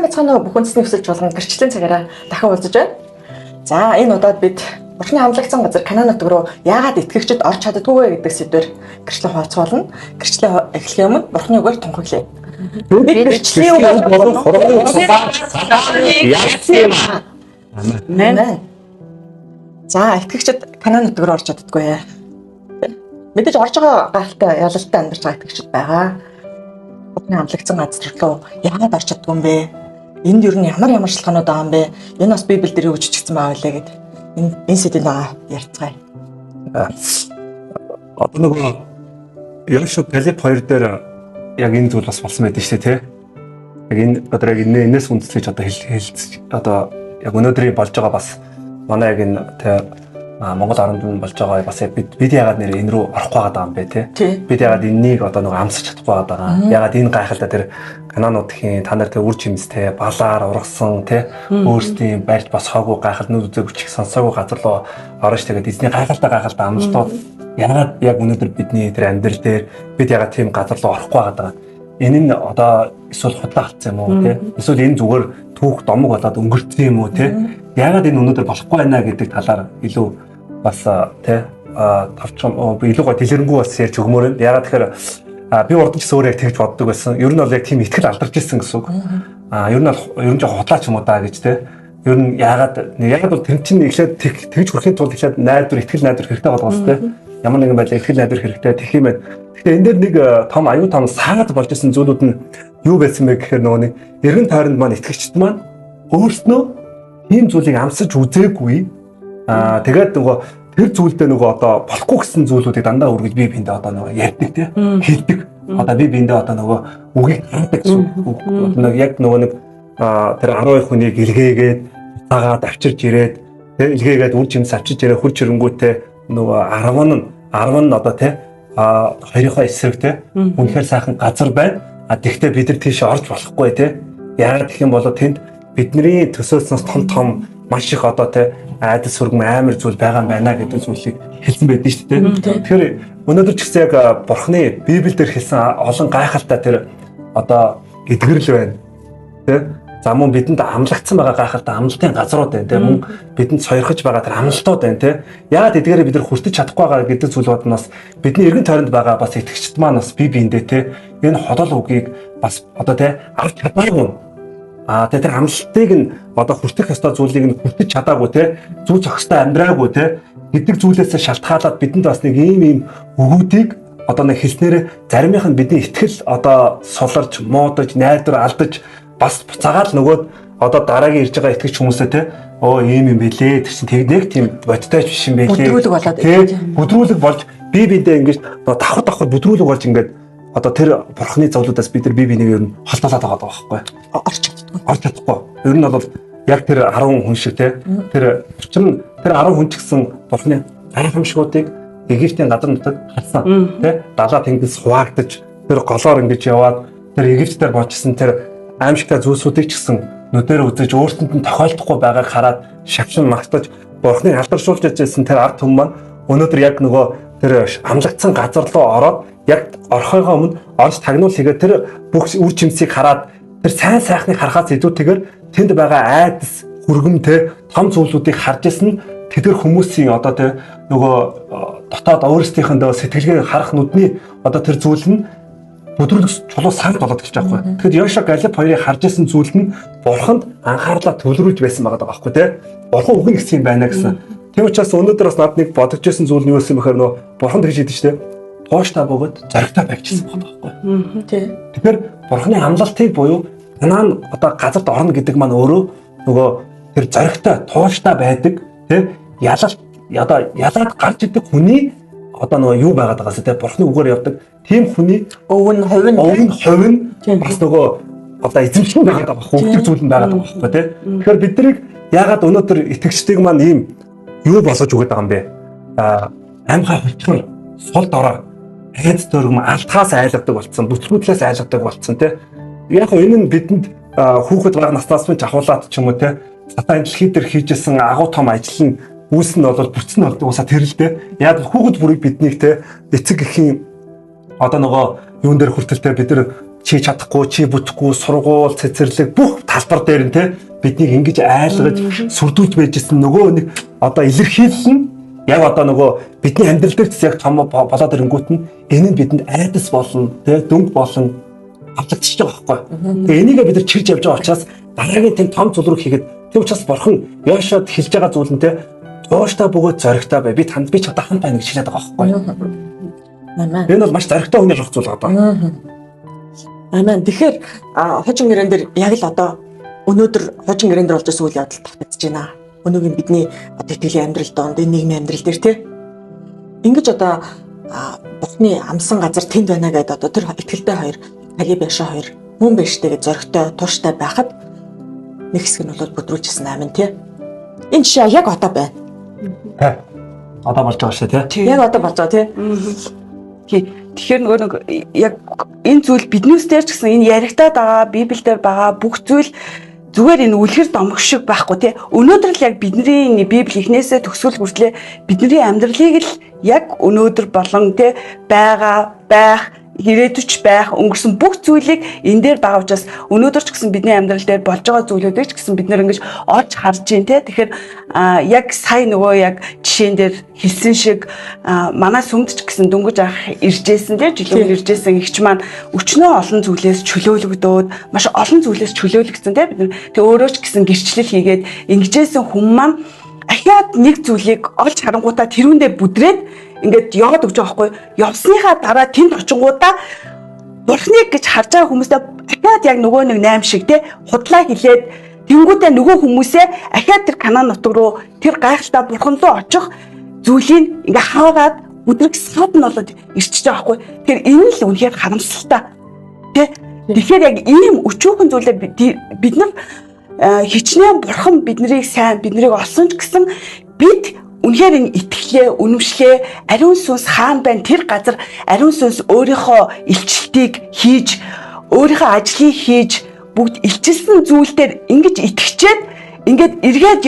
Сайн байцгаана уу, бүх үндэсний өсөлж болгон гэрчлэлийн цагаараа дахин уулзаж байна. За, энэ удаад бид Бурхны хамлагдсан газар Канаан нутаг руу яагаад итгэгчид орж чаддаггүй вэ гэдэг сэдвээр гэрчлэн хуваалцах болно. Гэрчлээ эхлэхийн өмнө Бурхны үгээр тунхаглая. Бид гэрчлийн үг болон хурганы сулааж яасан юм. Амен. За, итгэгчид Канаан нутаг руу орж чаддаггүй. Мэдээж орж байгаа гайхалтай ялалтай амьдарч байгаа итгэгчид байгаа. Бурхны хамлагдсан газар руу яагаад орж чаддгүй юм бэ? Энд ер нь ямар ямар шалтгаанууд байгаа юм бэ? Энэ бас Библиэл дээр юу гэж бичигдсэн байгаа вэ гэд энэ сэдвийн дага ярилцгаая. Одоо нөгөө Йошуа Калеб хоёр дээр яг энэ зүйл бас болсон байдаг шүү дээ, тий? Яг энэ одоо яг энэс үндэслэж одоо хэлц одоо яг өнөөдрийн болж байгаа бас манай яг энэ тий Монгол оронд нь болж байгаа бас бид яагаад нэр энэ рүү орохгүй байгаа юм бэ, тий? Бид яагаад энэнийг одоо нөгөө амсаж чадахгүй байгаа. Яагаад энэ гайхалтай тэр Канаан нутгийн та нар тэр үр жимстэй балаар ургасан тий өөрсдийн барьж босгоогүй гайхал нүд үзээгүй чих сонсоогүй газар руу орж тэгээд эзний гайхалтай гайхалтай амлалтууд яагаад яг өнөөдөр бидний тэр амьдрал дээр бид яагаад тийм газар руу орохгүй байгаа. Энэ нь одоо эсвэл худлаа алдсан юм уу тий? Эсвэл энэ зүгээр түүх домог болоод өнгөрцөн юм уу тий? Яагаад энэ өнөөдөр болохгүй байна гэдэг талаар илүү бас тий товчхон илүү гоо дэлгэрэнгүй бас ярьж өгмөр байна. Яагаад тэгэхээр би урд нь ч өөр яг тэгж боддог байсан. Ер нь бол яг тийм итгэл алдарч ирсэн гэсэн үг. Ер нь бол ер нь жоохон худлаа ч юм уу даа гэж тий. Ер нь яагаад бол тэр чинь эхлээд тэгж хүрэхийн тулд эхлээд найдвар, итгэл найдвар хэрэгтэй болгоос тий. Ямар нэгэн байдлаар итгэл найдвар хэрэгтэй тэгэх юм байна. Тэгэхээр энэ дээр нэг том аюу том саад болж исэн зүйлүүд нь юу байсан бэ гэхээр нөгөө нэг эргэн тойронд маань итгэгчд маань өөрснөө ийм зүйлийг амсаж үзээгүй. Тэгээд нөгөө тэр зүйлдээ нөгөө одоо болохгүй гэсэн зүйлүүдийг дандаа үргэлж бие биендээ одоо нөгөө ярьдаг тий хэлдэг. Одоо бие биендээ одоо нөгөө үгийг таадаг гэсэн үг. Одоо нэг яг нөгөө нэг тэр 12 хүнийг илгээгээд буцаагаад авчирч ирээд тий илгээгээд үр жимс авчирч ирээ хурж ирэнгүүтээ нөгөө 10 нь одоо тий хоёрынхоо эсрэг тий үнэхээр сайхан газар байна. Тэгвэл бид нар тийш орж болохгүй тий. Яагаад гэх юм бол тэнд бидний төсөөлснөөс том том маш их одоо тий айдас сүргэм амар зүйл байгаа юм байна гэдэг зүйлийг хэлсэн байдсан шүү дээ. Тэгэхээр өнөөдөр ч гэсэн яг Бурхны Библиэлд хэлсэн олон гайхалтай тэр одоо эдгэрэл байна. Тэ? За мөн бидэнд амлагдсан байгаа гайхалтай амлалтын газрууд байна. Тэ? Мөн бидэнд сойрхож байгаа тэр амлалтууд байна. Тэ? Яагаад эдгээрээ бид нар хүртэж чадахгүй байгаа гэдэг зүйл бодноос бидний эргэн тойронд байгаа бас итгэгчд маань бас бие биендээ тэ энэ ходол үгийг бас одоо тэ авч чадаагүй. Тэр амлалтыг нь одоо хүртэх ёстой зүйлийг нь хүртэж чадаагүй те зүү зохистой амьдраагүй те гэдэг зүйлээс шалтгаалаад бидэнд бас нэг ийм ийм өгүүдийг одоо нэг хэлснээр заримынх нь бидний итгэл одоо суларч, муудаж, найдвар алдаж бас буцаагаад нөгөө одоо дараагийн ирж байгаа итгэгч хүмүүсээ те оо ийм юм бэлээ тэр чинь тэг нэг тийм бодтой биш юм бэлээ. Бүдрүүлэг болоод бүдрүүлэг болж бие биендээ ингэж давхар давхар бүдрүүлэг болж ингээд одоо тэр бурхны зовлуудаас бид нар бие биенийг ер нь холтоолоод байгаа байхгүй. Орж чаддаггүй. Орж чадахгүй. Ер нь бол яг тэр 10 хүн шиг те тэр учир нь тэр 10 хүн ч гэсэн бурхны гайхамшгуудыг Египтийн газар нутагт харсан те далаа тэнгис хуваагдаж тэр голоор ингэж яваад тэр Египтээр болжсэн тэр аимшигтай зүйлсүүдийг ч гэсэн нүдээр үзэж өөрсөнд нь тохиолдохгүй байгааг хараад шавшин магтаж бурхныг алдаршуулж яжсэн тэр ард түмэн маань өнөөдөр яг нөгөө тэр амлагдсан газар руу ороод яг орохойгоо өмнө орж тагнуул хийгээд тэр бүх үр жимсийг хараад тэр сайн сайхныг харахаас илүүтэйгээр тэнд байгаа айдас хүргэмтэй том зүйлүүдийг харж исэн нь тэдгэр хүмүүсийн одоо тэр нөгөө дотоод өөрсдийнх нь сэтгэлгээ харах нүдний одоо тэр зүйл нь бүдрүүлэх чулуу санд болоод гэж байгаа байхгүй. Тэгэхээр Йошуа Галеб хоёрыг харж исэн зүйл нь бурханд анхаарлаа төвлөрүүлж байсан байгаа байхгүй тий. Бурхан үгэн гэсэн юм байна гэсэн. Тийм учраас өнөөдөр бас над нэг бодож исэн зүйл нь юу байсан бэхээр нөгөө бурхан тэгж хэлдэг шүү дээ. Тууштай бөгөөд зоригтой байвчихсан байгаа байхгүй. Тий. Тэгэхээр бурханы амлалтыг буюу Канаан одоо газарт орно гэдэг маань өөрөө нөгөө тэр зоригтой, тууштай байдаг тий ялалт одоо ялаад гарч идэг хүний одоо нөгөө юу байгаад байгаас тий бурхны үгээр явдаг тийм хүний Өв нь хувь нь ов нь хувь нь бас нөгөө одоо эзэмших байгаад байгаа байхгүй өгдөг зүйл нь байгаад байгаа байхгүй тий. Тэгэхээр бид нарыг яагаад өнөөдөр итгэгчдийг маань ийм юу болгож өгöd байгаа юм бэ? Амьхаа хүчээр сул дорой айц дөргөм алтхаас айлгадаг болцсон, бүтлгүүдлээс айлгадаг болцсон тий. Яг хөө энэ нь бидэнд хүүхэд бага наснаас минь ахуулаад ч юм уу тий. Сатан дэлхий дээр хийжсэн агуу том ажил нь үүс нь бол бүтц нь бол уусаа тэр л дээ. Яг хүүхэд бүрийг биднийг те эцэг эхийн одоо нөгөө юун дээр хүртэл те бид нар Чи чадахгүй, чи бүтэхгүй, сургууль, цэцэрлэг бүх талбар дээр нь те биднийг ингэж айлгаж сүрдүүлж байжсэн нөгөө нэг одоо илэрхийлэл нь яг одоо нөгөө бидний амьдрал дээр ч яг том болоод ирэнгүүт нь энэ нь бидэнд айдас болно, те дүнг болно авлагдчихж байгаа байхгүй. Тэгээ энийгээ бид нар чирж явж байгаа учраас дараагийн тийм том зүйл рүү хийгээд тийм учраас бурхан Йошуад хэлж байгаа зүйл нь те тууштай бөгөөд зоригтой бай. Би танд би ч одоо хамт байна гэж хэлээд байгаа байхгүй. Амен. Энэ бол маш зоригтой хүний авах зүйл одоо. Амен. Тэгэхээр хожин гэрэн дээр яг л одоо өнөөдөр хожин гэрэн дээр болж байсан үйл явдал давтагдж байна. Өнөөгийн бидний одоо итгэлийн амьдрал донд энэ нийгмийн амьдрал дээр тий. Ингэж одоо Бурхны амсан газар тэнд байна гэдээ одоо тэр итгэлтэй хоёр Калеб Яшаа хоёр мөн байж штэ гэж зоригтой тууштай байхад нэг хэсэг нь бол бүдрүүлжсэн амин тий. Энэ жишээ яг одоо байна. Тэ. Одоо болж байгаа шүү дээ тий. Яг одоо болж байгаа тий. Тий. Тэгэхээр нөгөө нэг яг энэ зүйл биднээс дээр ч гэсэн энэ яригадаад байгаа Библиэлд байгаа бүх зүйл зүгээр энэ үлгэр домог шиг байхгүй тий. Өнөөдөр л яг бидний энэ Библи эхнээсээ төгсгөл хүртлээ бидний амьдралыг л яг өнөөдөр болон тий байгаа байх ирээдүйч байх өнгөрсөн бүх зүйлийг энэ дээр байгаа учраас өнөөдөр ч гэсэн бидний амьдрал дээр болж байгаа зүйлүүдийг ч гэсэн бид нэр ингэж олж харж байна те. Тэгэхээр яг сая нөгөө яг жишээн дээр хэлсэн шиг манай сүмд ч гэсэн дөнгөж анх иржсэн те жилийн өмнө иржсэн эгч маань өчнөө олон зүйлээс чөлөөлөгдөөд маш олон зүйлээс чөлөөлөгдсөн те бид нар. Тэг өөрөө ч гэсэн гэрчлэл хийгээд ингэжсэн хүн маань ахиад нэг зүйлийг олж харангуутаа тэрүүндээ бүдрээд ингээд яваад өгч байгаа байхгүй явсныхаа дараа тэнд очингуудаа бурхныг гэж харж байгаа хүмүүстэй ахиад яг нөгөө нэг 8 шиг те худлаа хэлээд тэнгуүтээ нөгөө хүмүүсээ ахиад тэр Канаан нутаг руу тэр гайхалтай бурхан руу очих зүйлийг ингээ хаагаад бүдрэг саад нь болоод ирчихэж байгаа байхгүй. Тэгэхээр энэ л үнэхээр харамсалтай те. Тэгэхээр яг ийм өчүүхэн зүйлээр бид нар хичнээн бурхан биднийг сайн биднийг олсон ч гэсэн бид үнэхээр энэ итгэлээ, үнэмшлээ, ариун сүнс хаан байна тэр газар ариун сүнс өөрийнхөө илчлэлтийг хийж, өөрийнхөө ажлыг хийж бүгд илчилсэн зүйл дээр ингэж итгэчээд ингээд эргээд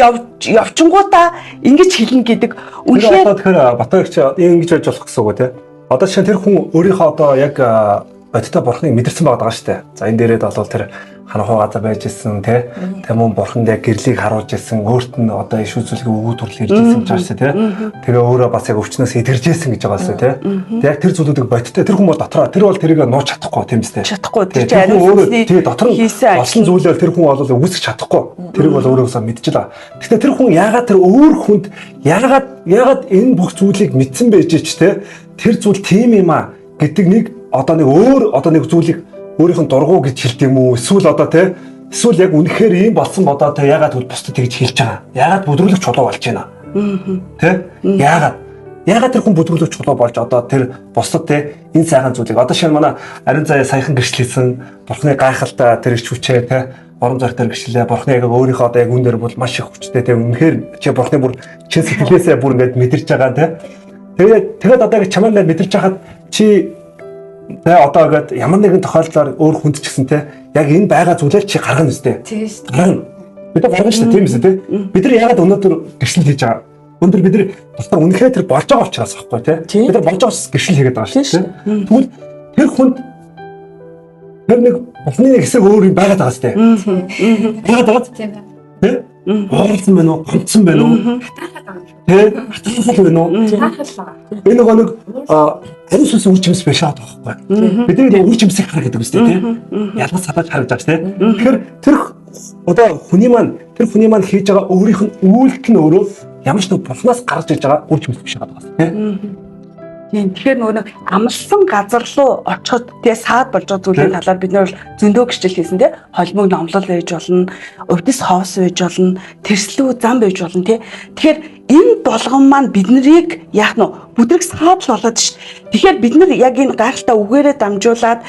явчингуудаа ингэж хэлнэ гэдэг үнэхээр одоо тэгэхээр Батар их ингэж байж болох гэсэн үг үү те. Одоо жишээ нь тэр хүн өөрийнхөө одоо яг бодиттой бурхныг мэдэрсэн байгаа даа шүү дээ. За энэ дээрээд бол тэр ханахуу газар байж исэн те. Тэг мөн бурханд яг гэрлийг харуулж исэн, өөрт нь одоо иш үзүүлгийн үгүү төрөл ирж исэн гэж байгаа шүү дээ те. Тэгээ өөрөө бас яг өвчнөөс идэржсэн гэж байгаа шүү дээ те. Тэг яг тэр зүйлүүдийг бодиттой тэр хүн бол дотроо тэр бол тэрийг нууж чадахгүй тийм үстэй. Чадахгүй. Тэр чинь ариун сүнсний тий дотор нь болсон зүйлээр тэр хүн бол үүсгэж чадахгүй. Тэрийг бол өөрөөсөө мэдчихлээ. Гэхдээ тэр хүн яагаад тэр өөр хүнд яагаад энэ бүх зүйлийг мэдсэн байж ч те тэр зүйл тийм юм а гэдэг нэг одоо нэг өөр одоо нэг зүйлийг өөрийнх нь дургу гэж хэлдэг юм уу? Эсвэл одоо те эсвэл яг үнэхээр ийм болсон бодоо те ягаад тэгвэл бусдад тэгж хэлж байгаа? Ягаад бүдрүүлэх чулуу болж байна? Тэ? Ягаад? Ягаад тэр хүн бүдрүүлэх чулуу болж одоо тэр бусдад те энэ сайхан зүйлийг одоо шинэ манай ариун заяа саяхан гэрчлэсэн бурхны гайхалтай тэр ич хүчээ те урам зоригтой гэрчлэлээ бурхны яг өөрийнхөө одоо яг үн дээр бол маш их хүчтэй те үнэхээр чи бурхны бүр чин сэтгэлээсээ бүр ингээд мэдэрч байгаа те. Тэгээд одоо яг чамаар мэдэрч хахад чи тэ одоо ингээд ямар нэгэн тохиолдлоор өөр хүнд ч гэсэн те яг энэ байгаа зүйлээр чи гаргана үстэй. Тийм шүү. Гаргана. Бид нар гаргана шүү дээ, тийм үстэй те. Бид нар яагаад өнөөдөр гэрчлэл хийж байгаа? Өнөөдөр бид нар дотор үнэхээр тэр болж байгаа учраас байхгүй те. Бид нар болж байгаа учраас гэрчлэл хийгээд байгаа шүү дээ. Тэгвэл тэр хүнд тэр нэг бурхны нэг хэсэг өөр юм байгаад байгаа сте. Байгаад байгаа. Тийм ээ. Тэ? Ууралсан байна уу? Гомдсон байна уу? Тэ? Хатаахал байна уу? Хатаахал. Энэ нөгөө нэг ариун сүнсийн үр жимс биш аа байхгүй. Бидний нэг үр жимсийг хар гэдэг үстэй тий. Ялгаж сатаж харагдаж байгаа тий. Тэгэхээр тэр одоо хүний маань тэр хүний маань хийж байгаа өөрийнх нь үйлдэл нь өөрөө ямар ч нэг бурхнаас гарч иж байгаа үр жимс биш байгаа тий. Тийм. Тэгэхээр нөгөө нэг амлсан газар руу очиход тий саад болж байгаа зүйлийн талаар бид нэр бол зөндөө гэрчил хийсэн тий. Холимог номлол байж болно, өвдөс ховс байж болно, тэрслүү зам байж болно тий. Тэгэхээр энэ болгон маань бид нарыг яах нь бүдрэг саад л болоод ш. Тэгэхээр бид нар яг энэ гайхалтай үгээрээ дамжуулаад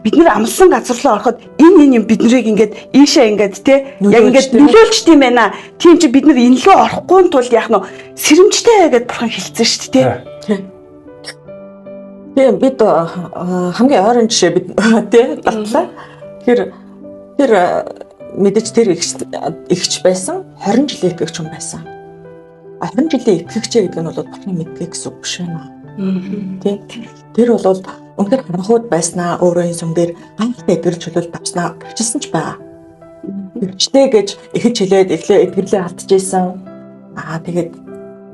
бид нар амлсан газар руу ороход энэ юм бид нарыг ингээд ийшээ ингээд тий яг ингээд нөлөөлчт юм байна. Тийм чи бид нар энэ лөө орохгүй тул яах нь сэрэмжтэй байгаад бурхан хэлсэн шүү дээ тий. Тийм бид хамгийн ойрын жишээ бид тий татлаа. Тэгэхээр тэр мэдээж тэр эгч байсан 20 жилийн итгэгч хүн байсан. 20 жилийн итгэгчээ гэдэг нь бол бурхны мэдлэг гэсэн үг биш байна. Тий. Тэр бол Үнэхээр харанхууд байснаа өөрөө энэ сүм дээр гайхалтай эдгэрэл чөлөөлт авснаа гэрчилсэн ч байгаа. Гэрчлээ гэж эхэлж хэлээд эхлээ эдгэрлээ алдчихсан. Аа, тэгээд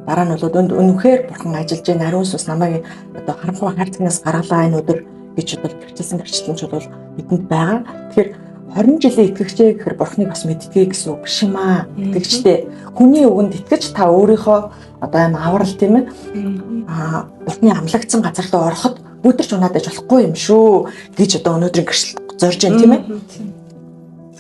дараа нь бол үнэхээр бурхан ажиллаж байна. Ариун сүнс намайг одоо харанхуй хайрцагнаас гаргалаа энэ өдөр гэж бол гэрчилсэн гэрчлэл нь бол бидэнд байгаа. Тэгэхээр 20 жилийн итгэгчээ гэхээр бурхныг бас мэддэгийг гэсэн үг биш юм аа. Итгэгчтэй хүний үгэнд итгэж та өөрийнхөө одоо аим аврал, тийм ээ. Аа, бурхны амлагдсан газар руу ороход бүдэрч унаад аж болохгүй юм шүү гэж одоо өнөөдрийн гэрчлэл зорж байна, тийм ээ.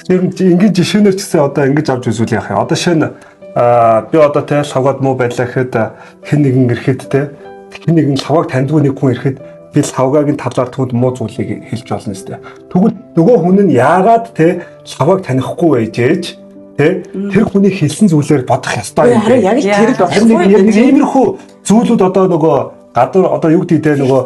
Тэр ингэж жишээнээр ч гэсэн одоо ингэж авч үзвэл яах юм. Одоо шинэ би одоо те лавгаад муу байлаа гэхэд хэн нэгэн ирэхэд, те, хэн нэгэн лавгааг таньдгүй нэг хүн ирэхэд би лавгагийн талаар түүнд муу зүйлийг хэлж болно сте. Тэгвэл нөгөө хүн нь яагаад те лавгааг танихгүй байж ээж те тэр хүний хэлсэн зүйлээр бодох ёстой юм. Харин яг л тэр л Харин байхгүй. яг нэг иймэрхүү зүйлүүд одоо нөгөө гадуур одоо юу гэдэг те нөгөө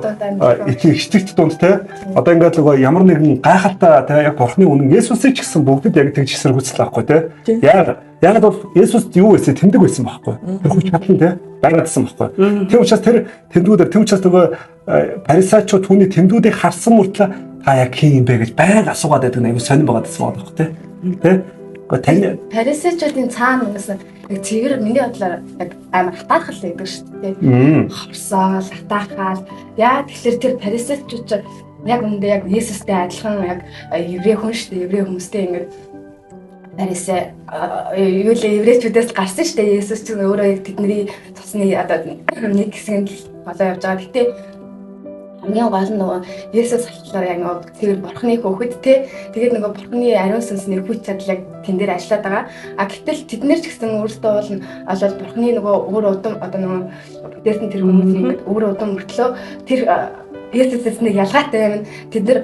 итгэгчд дунд те одоо ингээд нөгөө ямар нэгэн гайхалтай те яг бурхны үнэн Есүсийг ч гэсэн бүгдэд яг тэгж эсэргүүцэл байхгүй те. Яг бол Есүс юу байсан, тэмдэг байсан байхгүй. Тэр хүч чадал нь те байгаадсан байхгүй. Тэр учраас тэр тэмдгүүдээр, тэр учраас нөгөө парисайчууд түүний тэмдгүүдийг харсан мөртлөө та яг хин юм бэ гэж байг асуугаад байдаг нь аюу сонирн байгаад байсан байхгүй те. Тэ. Гэхдээ таны Парисайчуудын цаана угаасаа яг цэвэр, миний бодлоор яг амар хатаархал байдаг шүү дээ. Хорсоол, хатаархаал. Яа тэгэхээр тэр парисайчууд ч яг үүндээ яг Есүстэй адилхан яг еврей хүн шүү дээ. Еврей хүмүүстэй ингээд парисай юу л еврейчүүдээс гарсан шүү дээ. Есүс ч өөрөө яг тэдний цусны одоо нэг хэсэг нь болоо явж байгаа. Гэтэ хамгийн гол нь нөгөө Есүс болохоор яг нөгөө цэвэр бурхны хөөхөд те, тэгээд нөгөө бурхны ариун сүнсний хүч чадал яг тэн дээр ажиллаад байгаа. А гэтэл тэд нэр ч гэсэн өөрсдөө бол нь олоод бурхны нөгөө өөр удам одоо нөгөө бүтээсэн тэр хүмүүс ингээд өөр удам мөртлөө тэр Есүсээс нэг ялгаатай юм. Тэд нар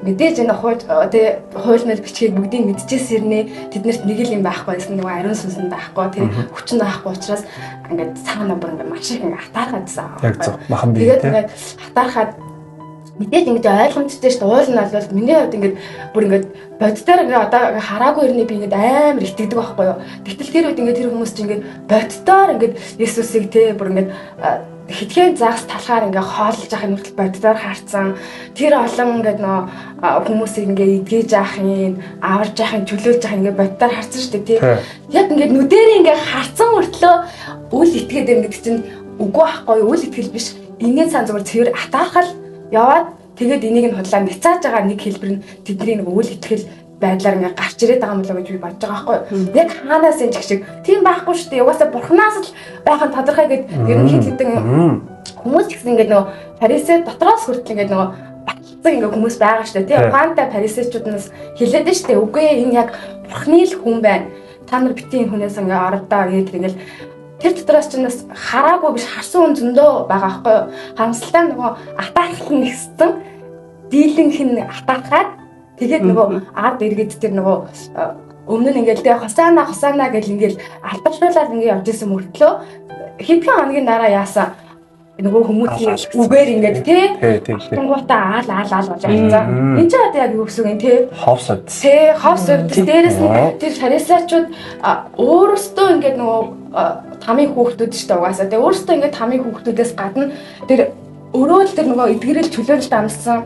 мэдээж энэ хууль тэ хууль мэл бичгийг бүгдийг мэдчихсэн ирнэ. Тэднэрт нэг л юм байхгүй байсан, нөгөө ариун сүнс нь байхгүй, тэр хүч нь байхгүй учраас ингээд цаана бүр ингээд маш их ингээд хатаархаадсан. Яг зөв. Махан бие Тэгээд те. ингээд хатаархаад мэдээж ингэж ойлгомжтой шүү дээ. Уул нь бол миний хувьд ингээд бүр ингээд боддоор ингээд одоо хараагүй ирнэ, би ингээд амар итгэдэг байхгүй юу. Гэтэл тэр үед ингээд тэр хүмүүс чинь ингээд боддоор ингээд Есүсийг те бүр ингээд хэдхэн загас талахаар ингээ хооллож явах юм хүртэл боддоор харцсан. Тэр олон ингээд нөө хүмүүсийг ингээ эдгэж яах юм, аварж яах юм, чөлөөлж яах юм ингээ боддоор харцсан шүү дээ, тий. Яг ингээд нүдэрээ ингээ харцсан мөртлөө үл итгээд юм гэдэг чинь үгүй байхгүй юу? Үл итгэл биш. Ингийн сан зүгээр цэвэр атаархал яваад тэгээд энийг нь худлаа няцааж байгаа нэг хэлбэр нь тэдний нэг үл итгэл байдлаар ингээ гарч ирээд байгаа юм болоо гэж би бодож байгаа байхгүй юу? Яг хаанаас энэ ч шиг тийм байхгүй шүү дээ. Угаасаа бурхнаас л байх нь тодорхой гэд ер нь хэд хэдэн хүмүүс ч гэсэн ингээд нөгөө фарисей дотроос хүртэл ингээд нөгөө баталсан ингээд хүмүүс байгаа шүү дээ. Тийм, ухаантай фарисеучуднаас хэлээд нь шүү дээ. Үгүй ээ, энэ яг бурхны л хүн байна. Та нар битгий энэ хүнээс ингээд ордоо гэдэг ингээд тэр дотроос ч нас хараагүй биш, харсан хүн зөндөө байгаа байхгүй юу? Харамсалтай нөгөө атаархал нь ихсэн, дийлэнх нь атаархаад тэгээд нөгөө ард иргэд тэр нөгөө өмнө нь ингээл тэ хосаана хосаана гэл ингээл алдаршуулаад ингээ явж исэн мөртлөө хэдхэн хоногийн дараа яасан, нөгөө хүмүүсийн үгээр ингээд тий Тий, тий, тий. Тунгуудаа аал аал аал болж явцсан. Энэ ч одоо яг юу гэсэн үг юм те? Хов содс. Тэ, хов сувд. Дээрэс нь тэр фарисеучуд өөрөөсөө ингээд нөгөө тамийн хүүхдүүд шүү дээ угаасаа. Тэгээ өөрөөсөө ингээд тамийн хүүхдүүдээс гадна тэр өөрөө л тэр нөгөө эдгэрэл чөлөөлөлт амлсан,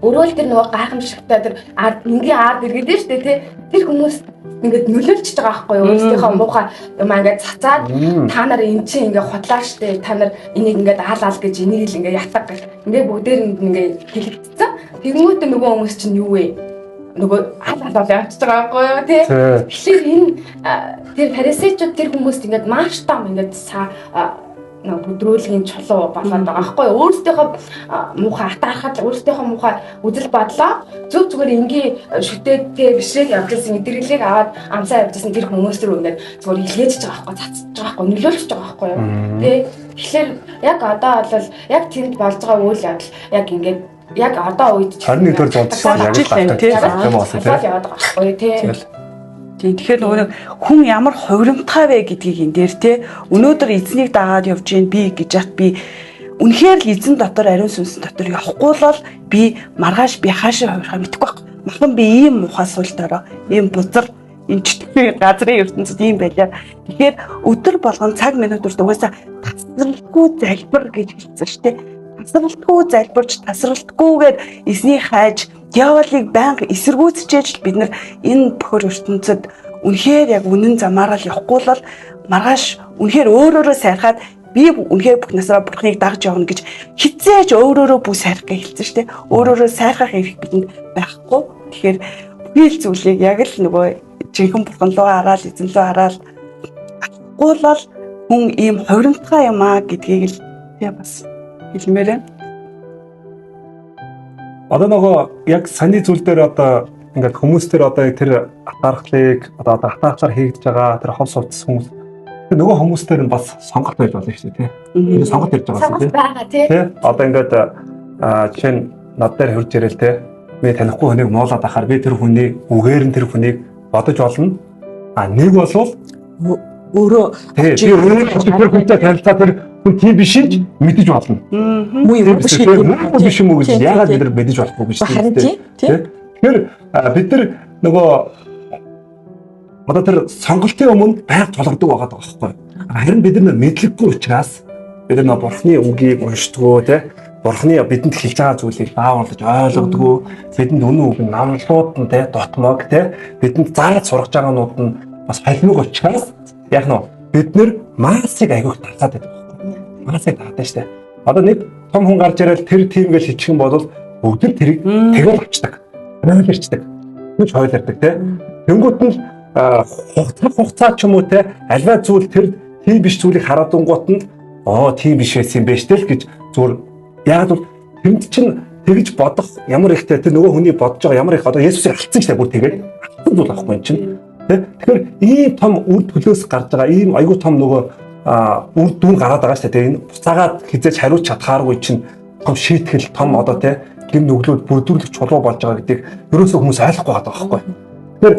өөрөө л тэр нөгөө гайхамшигтай тэр ард энгийн ард иргэд нь шүү дээ тий. Тэр хүмүүс ингээд нөлөөлчихөж байгаа байхгүй юу? Өөрсдийнхөө муухай юм ингээд цацаад та нар эн чинь ингээд худлаа штэ. Та нар энийг ингээд аал аал гэж энийг л ингээд ятаг гэж ингээд бүгдээр нь ингээд хэлэгдсэн. Тэгэнгүүтээ нөгөө хүмүүс чинь юу вэ? Нөгөө аал аал бол явчихж байгаа байхгүй юу тий. Тэгэхээр энэ тэр фарисеучуд тэр хүмүүст ингээд маш том ингээд нэг бүдрүүлгийн чулуу болоод байгаа байхгүй юу? Өөрсдийнхөө муухай атаархал, өөрсдийнхөө муухай үзэл бодлоо зөв зүгээр энгийн шүтээд тэ бишрээд явж байсан, эдгэрлийг аваад амсаа явж байсан тэр хүмүүс рүү ингээд зүгээр илгээжж байгаа байхгүй, цацж байгаа байхгүй, нөлөөлчихөж байгаа байхгүй юу? Тэ, тэгэхээр яг одоо бол яг тэнд болж байгаа үйл явдал яг ингээд яг одоо үед ч 21-р зуунд ч яг Болж л л байна, тий. юм болсон тий. яваад байгаа байхгүй юу, тий. Тийм, тэгэхээр нөгөө нэг хүн ямар хувирамтгай вэ гэдгийг энэ дээр те өнөөдөр эзнийг дагаад явж гин би гэж ят би үнэхээр л эзэн дотор, ариун сүнсэн дотор явахгүй бол би маргааш би хаашаа хувирхаа мэдэхгүй байх. Махан би ийм муухай сул дорой, ийм бузар, энэ чөтгөрийн газрын ертөнцид ийм байлаа. Тэгэхээр өдөр болгон цаг минут хүрт угаасаа тасралтгүй залбир гэж хэлсэн шүү дээ. Тасралтгүй залбирч, тасралтгүйгээр эзнийг хайж, диаволыг байнга эсэргүүцчихээж л бид нар энэ бохор ертөнцид үнэхээр яг үнэн замаараа л явахгүй бол маргааш үнэхээр өөрөөрөө сайрхаад би үнэхээр бүх насаараа бурхныг дагж явна гэж хизээж өөрөөрөө бүх сайрах гэж хэлсэн шүү дээ. Өөрөөрөө сайрхах эрх бидэнд байхгүй. Тэгэхээр бүхий л зүйлийг яг л нөгөө жинхэнэ бурхан руу хараад, эзэн рүү хараад алахгүй бол хүн ийм хувирамтгай юм аа гэдгийг л тий бас хэлмээр байна. Одоо нөгөө яг саний зүйл дээр одоо ингээд хүмүүс төр одоо тэр атаархлыг одоо атаархлаар хийгдэж байгаа тэр хов сувдсан хүмүүс тэр нөгөө хүмүүс төр нь бас сонголт байж болно шүү дээ тий. Энэ сонголт ярьж байгаа юм Сонголт байгаа тий. тий. Одоо ингээд жишээ нь над дээр хурж ирэл тий. Би танихгүй хүнийг муулаад ахаар би тэр хүний үгээр нь тэр хүнийг бодож олно. А нэг болвол Өөрөө тий би өөрөө тэр хүнтэй танилцаа тэр хүн тийм биш юм ч мэдэж болно. муу юм Тийм биш биш үү? Муу биш юм уу гэж яагаад бид нар мэдэж болохгүй гэж Харин тийм тий. тий. Тэгэхээр бид нар нөгөө одоо тэр сонголтын өмнө байнга тулгардаг байгаа байхгүй. Харин бид нар мэдлэггүй учраас бид нар бурхны үгийг уншдгөө тий. Бурхны бидэнд хэлж байгаа зүйлийг бааварлаж ойлгодгоо, бидэнд үнэн үг нь намлууд нь тий дотмог тий бидэнд зааж сургаж байгаанууд нь бас холимог учраас яг нь бид нар массыг агиух татаад байдаг байхгүй. Массыг татаад штэ. Одоо нэг том хүн гарч ирэл тэр тийм гэж хэлчих юм бол бүгд л тэрийг тэгэл авчдаг. Хойлорчдаг. Түнш хойлордог тий. Тэнгүүт нь хугацаа ч юм уу те альва зүйл тэр тийм биш зүйлийг хараад дунгуут нь оо тийм биш байсан юм байна штэ л гэж зүгээр яг бол тэнд чинь тэгж бодох ямар ихтэй тэр нөгөө хүний бодож байгаа ямар их одоо Есүсийг алдсан штэ бүр тэгээд алдсан зүйл аахгүй юм чинь тий. Тэгэхээр ийм том үр төлөөс гарч байгаа ийм айгүй том нөгөө үр дүн гараад байгаа штэ тий. Энэ буцаагаад хизээж хариуц чадхааргүй чинь том шийтгэл том одоо тий гим нүглүүд бүрдүүрлэх чулуу болж байгаа гэдгийг ерөөсөө хүмүүс ойлгохгүй байгаа байхгүй. Тэгэхээр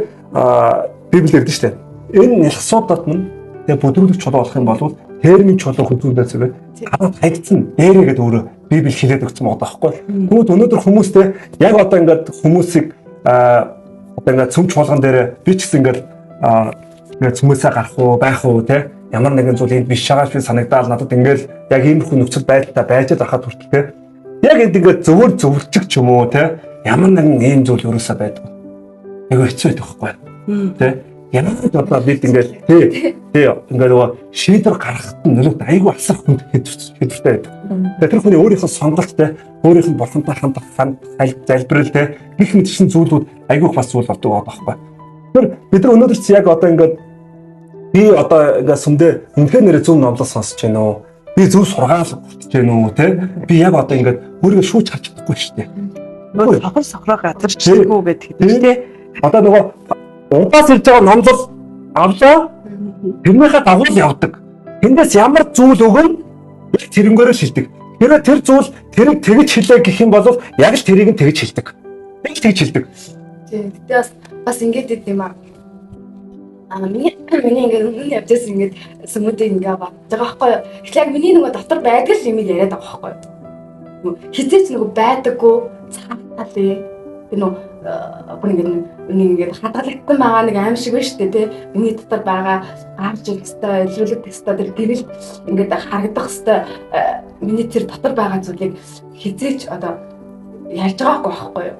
Библиэд өгдөн штэ. Энэ нялхсуудад мөн тэгээ бүдрүүлэх чулуу болох юм бол термин чулуу хөзүүлээс вэ? Гадаад хаягдсан дээрээ гэдэг өөрөө Библи хэлээд өгсөн байгаа байхгүй. Тэгмээд өнөөдөр хүмүүстэй яг одоо ингээд хүмүүсийг одоо ингээд цөм чуулган дээр би ч гэсэн ингээд ингээд цөмөөсөө гарах уу байх уу те ямар нэгэн зүйл энд биш байгаа шиг санагдаал надад ингээд яг иймэрхүү нөхцөл байдалтай байж л байхад хүртэл те яг энд ингээд зөвөр зөвлөчих ч юм уу те ямар нэгэн ийм зүйл ерөөсөө байдаг. Айгүй хэцүү байдаг байхгүй. Тэ? Ямар ч одоо бид ингээд тий тий ингээд нөгөө шийдвэр гаргахад нь нөлөөт айгүй асар хүнд хэдвэртэй байдаг. Тэгээ тэр хүний өөрийнх нь сонголттой, өөрийнх нь бурхантай хандах залбирал те гих мэтчин зүйлүүд айгүй их бас зүйл болдог байгаа байхгүй. Тэр бид нар өнөөдөр чи яг одоо ингээд би одоо ингээд сүмдээ үнэхээр нэрээ зөв номлол сонсож байна уу? Би зөв сургаал хүртэж байна уу те? Би яг одоо ингээд өөрийгөө шүүж харж чадахгүй шүү дээ. Нөгөө сохор сохроо газар чиггүй гэдэг тийм тий. Одоо нөгөө удаас ирж байгаа номлол авлаа. Тэрнийхээ дагуу л явдаг. Тэндээс ямар зүйл өгөн яг тэрнгээрээ шилдэг. Хэрвээ тэр зүйл тэрийг тэгж хэлээ гэх юм бол яг л тэрийг нь тэгж хэлдэг. Яг л тэгж хэлдэг. Тий. Гэтэ бас ингэж идэв юм аа. Миний ингээд өмнө явж байсан ингээд сүмүүдийг ингээд бодож байгаа байхгүй юу. Тэгэхээр яг миний нөгөө дотор байдаг л юм яриад байгаа байхгүй юу. Хизээч нөгөө байдаггүй цаа талын тэр нөгөө бүр ингээд нэг ингээд хадгалагдсан байгаа нэг аим шиг байна шүү дээ тий. Миний дотор байгаа гарч ирэх хэвээр, илрүүлэх хэвээр тэр гэрэл ингээд харагдах хэвээр миний тэр дотор байгаа зүйлийг хизээч одоо ярьж байгаагүй байхгүй юу.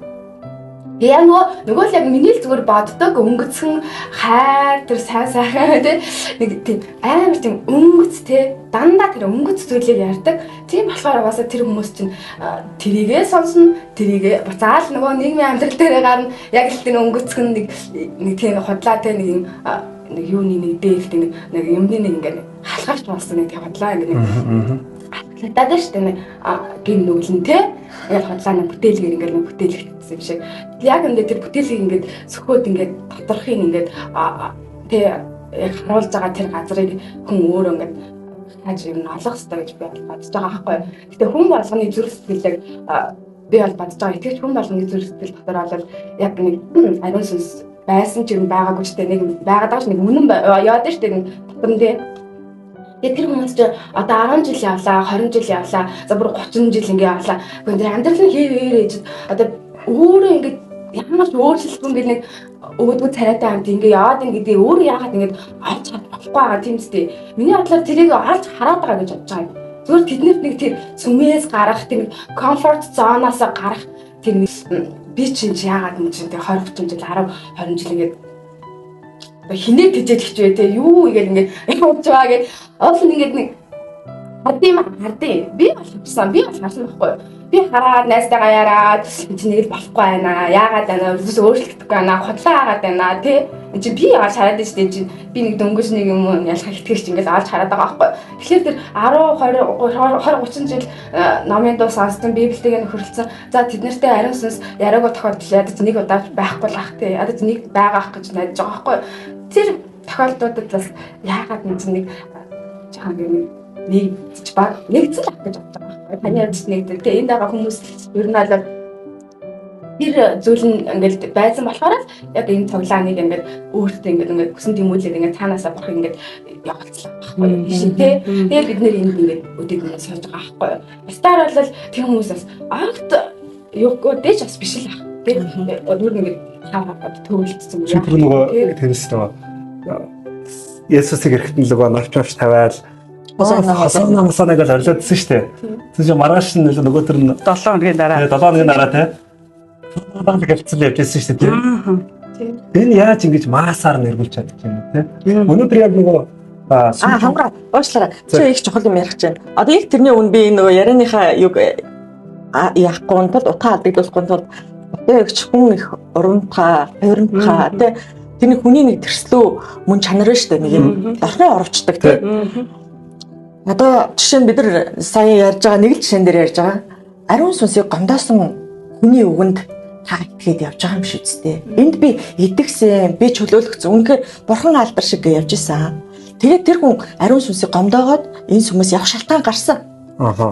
Тэгээ яг нөгөө л яг миний л зүгээр боддог өнгөцхөн хайр тэр сайн сайхан тий нэг тийм амар тийм өнгөц тий дандаа тэр өнгөц зүйлийг ярьдаг. Тийм болохоор угаасаа тэр хүмүүс чинь тэрийгээ сонсно, тэрийгээ буцаал нөгөө нийгмийн амьдрал дээрээ гарна. Яг л тэр өнгөцхөн нэг нэг тийм худлаа тий нэг юм нэг юуны нэг дээлт нэг нэг юмны нэг ингээд халахарч болсон нэг тийм худлаа ингээд нэг хатгалагдаад байна шүү дээ. Нэг гин нүглэн те. Ингээд худлаа нэг бүтээлгээр ингээд нэг бүтээлэгдсэн юм шиг. Яг ингээд тэр бүтээлгийг ингээд сөхөөд ингээд доторхыг ингээд те яг харуулж байгаа тэр газрыг хүн өөрөө ингээд хааж юм олох хэрэгтэй гэж би бодож байгаа байхгүй юу. Гэтэ хүн болгоны зүрх сэтгэлийг би бол бодож байгаа. Итгэвч хүн болгоны зүрх сэтгэл дотор бол яг нэг ариун сүнс байсан ч юм байгаагүй ч те нэг байгаад байгаа ч нэг үнэн яваад шүү дээ нэг дотор нь те. Тэгээ тэр хүмүүс чи одоо 10 жил явлаа, 20 жил явлаа, за бүр 30 жил ингээ явлаа. Гэхдээ тэр амьдрал нь хэвээр ээж одоо өөрөө ингээ ямар ч өөрчлөлтгүй ингээ нэг өөдгөө царайтай хамт ингээ яваад ингээ өөрөө яагаад ингээ олж чадахгүй байгаа тийм үстэй. Миний бодлоор тэрийг олж хараад байгаа гэж бодож байгаа юм. Зүгээр тэднэрт нэг тэр сүмээс гарах, тэр comfort zone-аас гарах тэр нэг би чинь яагаад юм чинь тэр 20 30 жил, 10 20 жил ингээд хинээ тэжээлгч вэ те, юу игээл ингээд явж байгаа гээд уул нь ингээд нэг хардын хардын би бол харсан, би бол харсан байхгүй юу. Би хараад найзтайгаа яраад, энэ чинь нэг л болохгүй байна, яагаад байна, үгүй өөрчлөгдөхгүй байна, худлаа яагаад байна те. Энэ чинь би яаж хараад байна шүү дээ. Чинь би нэг дөнгөж нэг юм ялах итгэгч ингээд олж хараад байгаа байхгүй. Тэгэхээр тэр 10 20 20 30 жил номын дуу сонссон, библийг нөхөрлөсөн. За, тэд нартэй ариун сүнс яриаггүй тохиолдол ядаж нэг удаа байхгүй л ах те. Ядаж нэг байгаа ах гэж найдаж байгаа байхгүй. Тэр тохиолдлуудад бас яагаад энэ чинь нэг жоохон нэг нэгдэж баг нэгдсэн л ах гэж бодож байгаа байхгүй. Таны хувьд нэгдэл те, энд байгаа хүмүүс ер нь бол тэр зүйл нь ингээд байсан болохоор л яг энэ цуглааныг ингээд өөртөө ингээд хүсэн тэмүүлээд ингээд цаанаасаа бурхан ингээд явуулцлаа байхгүй юу шин те. Тэгээд бид нэр энд ингээд өдөг ингээд сууж байгаа байхгүй юу. Бусдаар бол тэр хүмүүс бас огт юугүй дэж бас биш л ах те. Өөр ингээд хаваад төвлөдсөн юм. Тэр нөгөө тэрс нөгөө Есүсийг эрэхтэн нөгөө навч навч тавиал хосоно хосоно гэж орилоодсэн шүү дээ. Тэр чинь маргааш нь нөгөө тэр 7 хоногийн дараа. 7 хоногийн дараа те. Баг гэлцэл явж ирсэн шүү дээ. Энэ яаж ингэж маасаар нэргүүлж чадчих юм бэ те. Өнөөдөр яг нөгөө хамгаа уушлаарай. Чи их чухал юм ярих чинь. Одоо яг тэрний өмнө би нөгөө ярианыхаа юг яахгүй тул, утаа алдагдуулахгүй тулд, одоо их хүн их урамтгаа, хуримтгаа те, тэрний хүний нэг тэрслүү мөн чанар шүү дээ. Нэг юм дорхны оровчдаг те. Одоо жишээ нь бид нар сая ярьж байгаа нэг л жишээн дээр ярьж байгаа. Ариун сүнсийг гомдоосон хүний үгэнд та итгээд явж байгаа юм шиг үстэй. Энд би идэгсэн, би чөлөөлөгдсөн. Үнэхээр бурхан алдар шиг явж исэн. Тэгээд тэр хүн ариун сүнсийг гомдоогоод энэ сүмээс явах шалтгаан гарсан.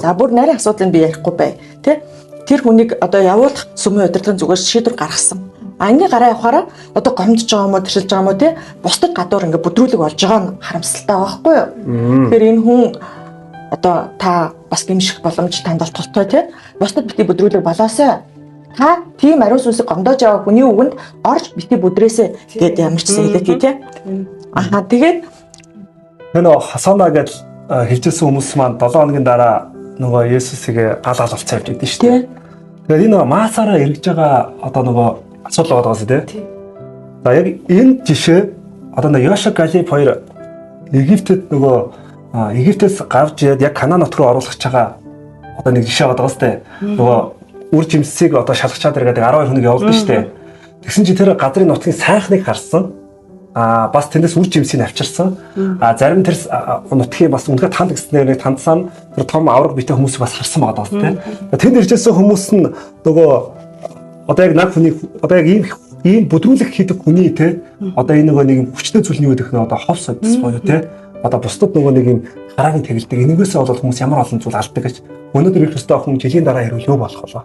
За, бүр нарийн асуудлыг би ярихгүй бай. Тэ? Тэр хүнийг одоо явуулах сүмийн удирдлагын зүгээс шийдвэр гаргасан. А ингээ гараа явахаараа одоо гомдож байгаа юм уу, тэршилж байгаа юм уу те, бусдад гадуур ингээ бүдрүүлэг болж байгаа нь харамсалтай байхгүй юу? Тэгэхээр энэ хүн одоо та бас гэмших боломж танд бол толтой те. Бусдад бити бүдрүүлэг болоосой. Та тийм ариун сүнсийг гомдоож яваа хүний үгэнд орж бити бүдрээсэ гэд ямар ч гэсэн хэлээ тий. Аа, тэгээд Тэр нөгөө хасана гэж хэлжсэн хүмүүс маань 7 хоногийн дараа нөгөө Есүсийг гал гал болцсон явж идэв шүү дээ. Тэгэхээр энэ нөгөө маасаараа эргэж байгаа одоо нөгөө асуудал байгаа юм тий. За, яг энэ жишээ одоо нөгөө Йошуа Галип хоёр Египтэд нөгөө Египтээс гарч ирээд яг Канаан нутг руу оруулах гэж байгаа одоо нэг жишээ байгаа сте. Нөгөө үр жимсийг одоо шалгачаад иргээд 12 хүнийг явуулдаг шүү дээ. Тэгсэн чинь тэр газрын нутгийн сайхныг харсан. Аа, бас тэндээс үр жимсийг авчирсан. Аа, зарим тэр нутгийн бас үнэхээр танд гэснээр нэг тандсан тэр том авраг битэй хүмүүсийг бас харсан байгаа даа тийм. Тэнд иржсэн хүмүүс нь нөгөө одоо яг наг хүний одоо яг ийм бүдрүүлэх хийдэг хүний те, одоо энэ нөгөө нэг юм хүчтэй зүйл нь юу гэдэг нь одоо хов содс буюу те, одоо бусдад нөгөө нэг юм харааг тэгэлдэг. Энэгээс болоод хүмүүс ямар олон зүйл алддаг гэж. Өнөөдөр ирэх ёстой хүн жилийн дараа ирвэл юу болох вэ?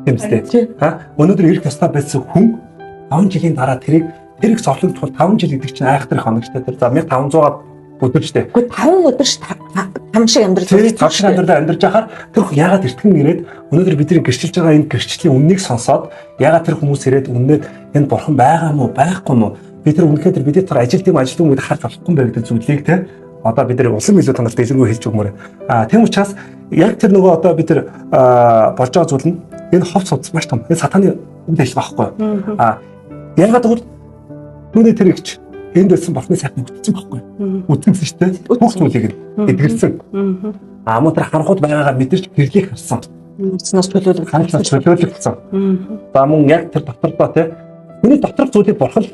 Тийм үстэй. Ха, өнөөдөр ирэх ёстой байсан хүн 5 жилийн дараа тэрийг тэр их зовлон тул 5 жил гэдэг чинь айхтар их хоногчтой тэр. За, 1500-аад өдөр штэ. Гэхдээ 5 өдөр там шиг амьдрал Тэр 5 шиг амьдралаа амьдарч байхаар тэр хүн яагаад эртгэн ирээд өнөөдөр бидний гэрчилж байгаа энэ гэрчлийн үннийг сонсоод яагаад тэр хүмүүс ирээд үннээд энэ бурхан байгаа мó, байхгүй мó, бид тэр үнэхээр тэр бидний дотор ажилт юм ажилт юм гэдэг харж болохгүй юм байна гэдэг зүйлийг те, одоо бид нар улам илүү танад дэлгэрэнгүй хэлж өгмөр. А тийм учраас яг тэр нөгөө одоо бид нар болж байгаа зүйл нь энэ хов судас маш том. Энэ сатаны үйл ажиллагаа байхгүй. А яагаад гэвэл түүний тэр ихч энд байсан бурхны сайхан бүтсэн байхгүй. Үтсэн шүү дээ. Бүх зүйлийг нь эдгэрсэн. А мөн тэр харанхууд байгаагаа мэдэрч гэрлийг харсан. Харснаас чөлөөлөг Харанхуй чөлөөлөгдсөн. За, мөн яг тэр дотордоо те, хүний доторх зүйлийг бурхан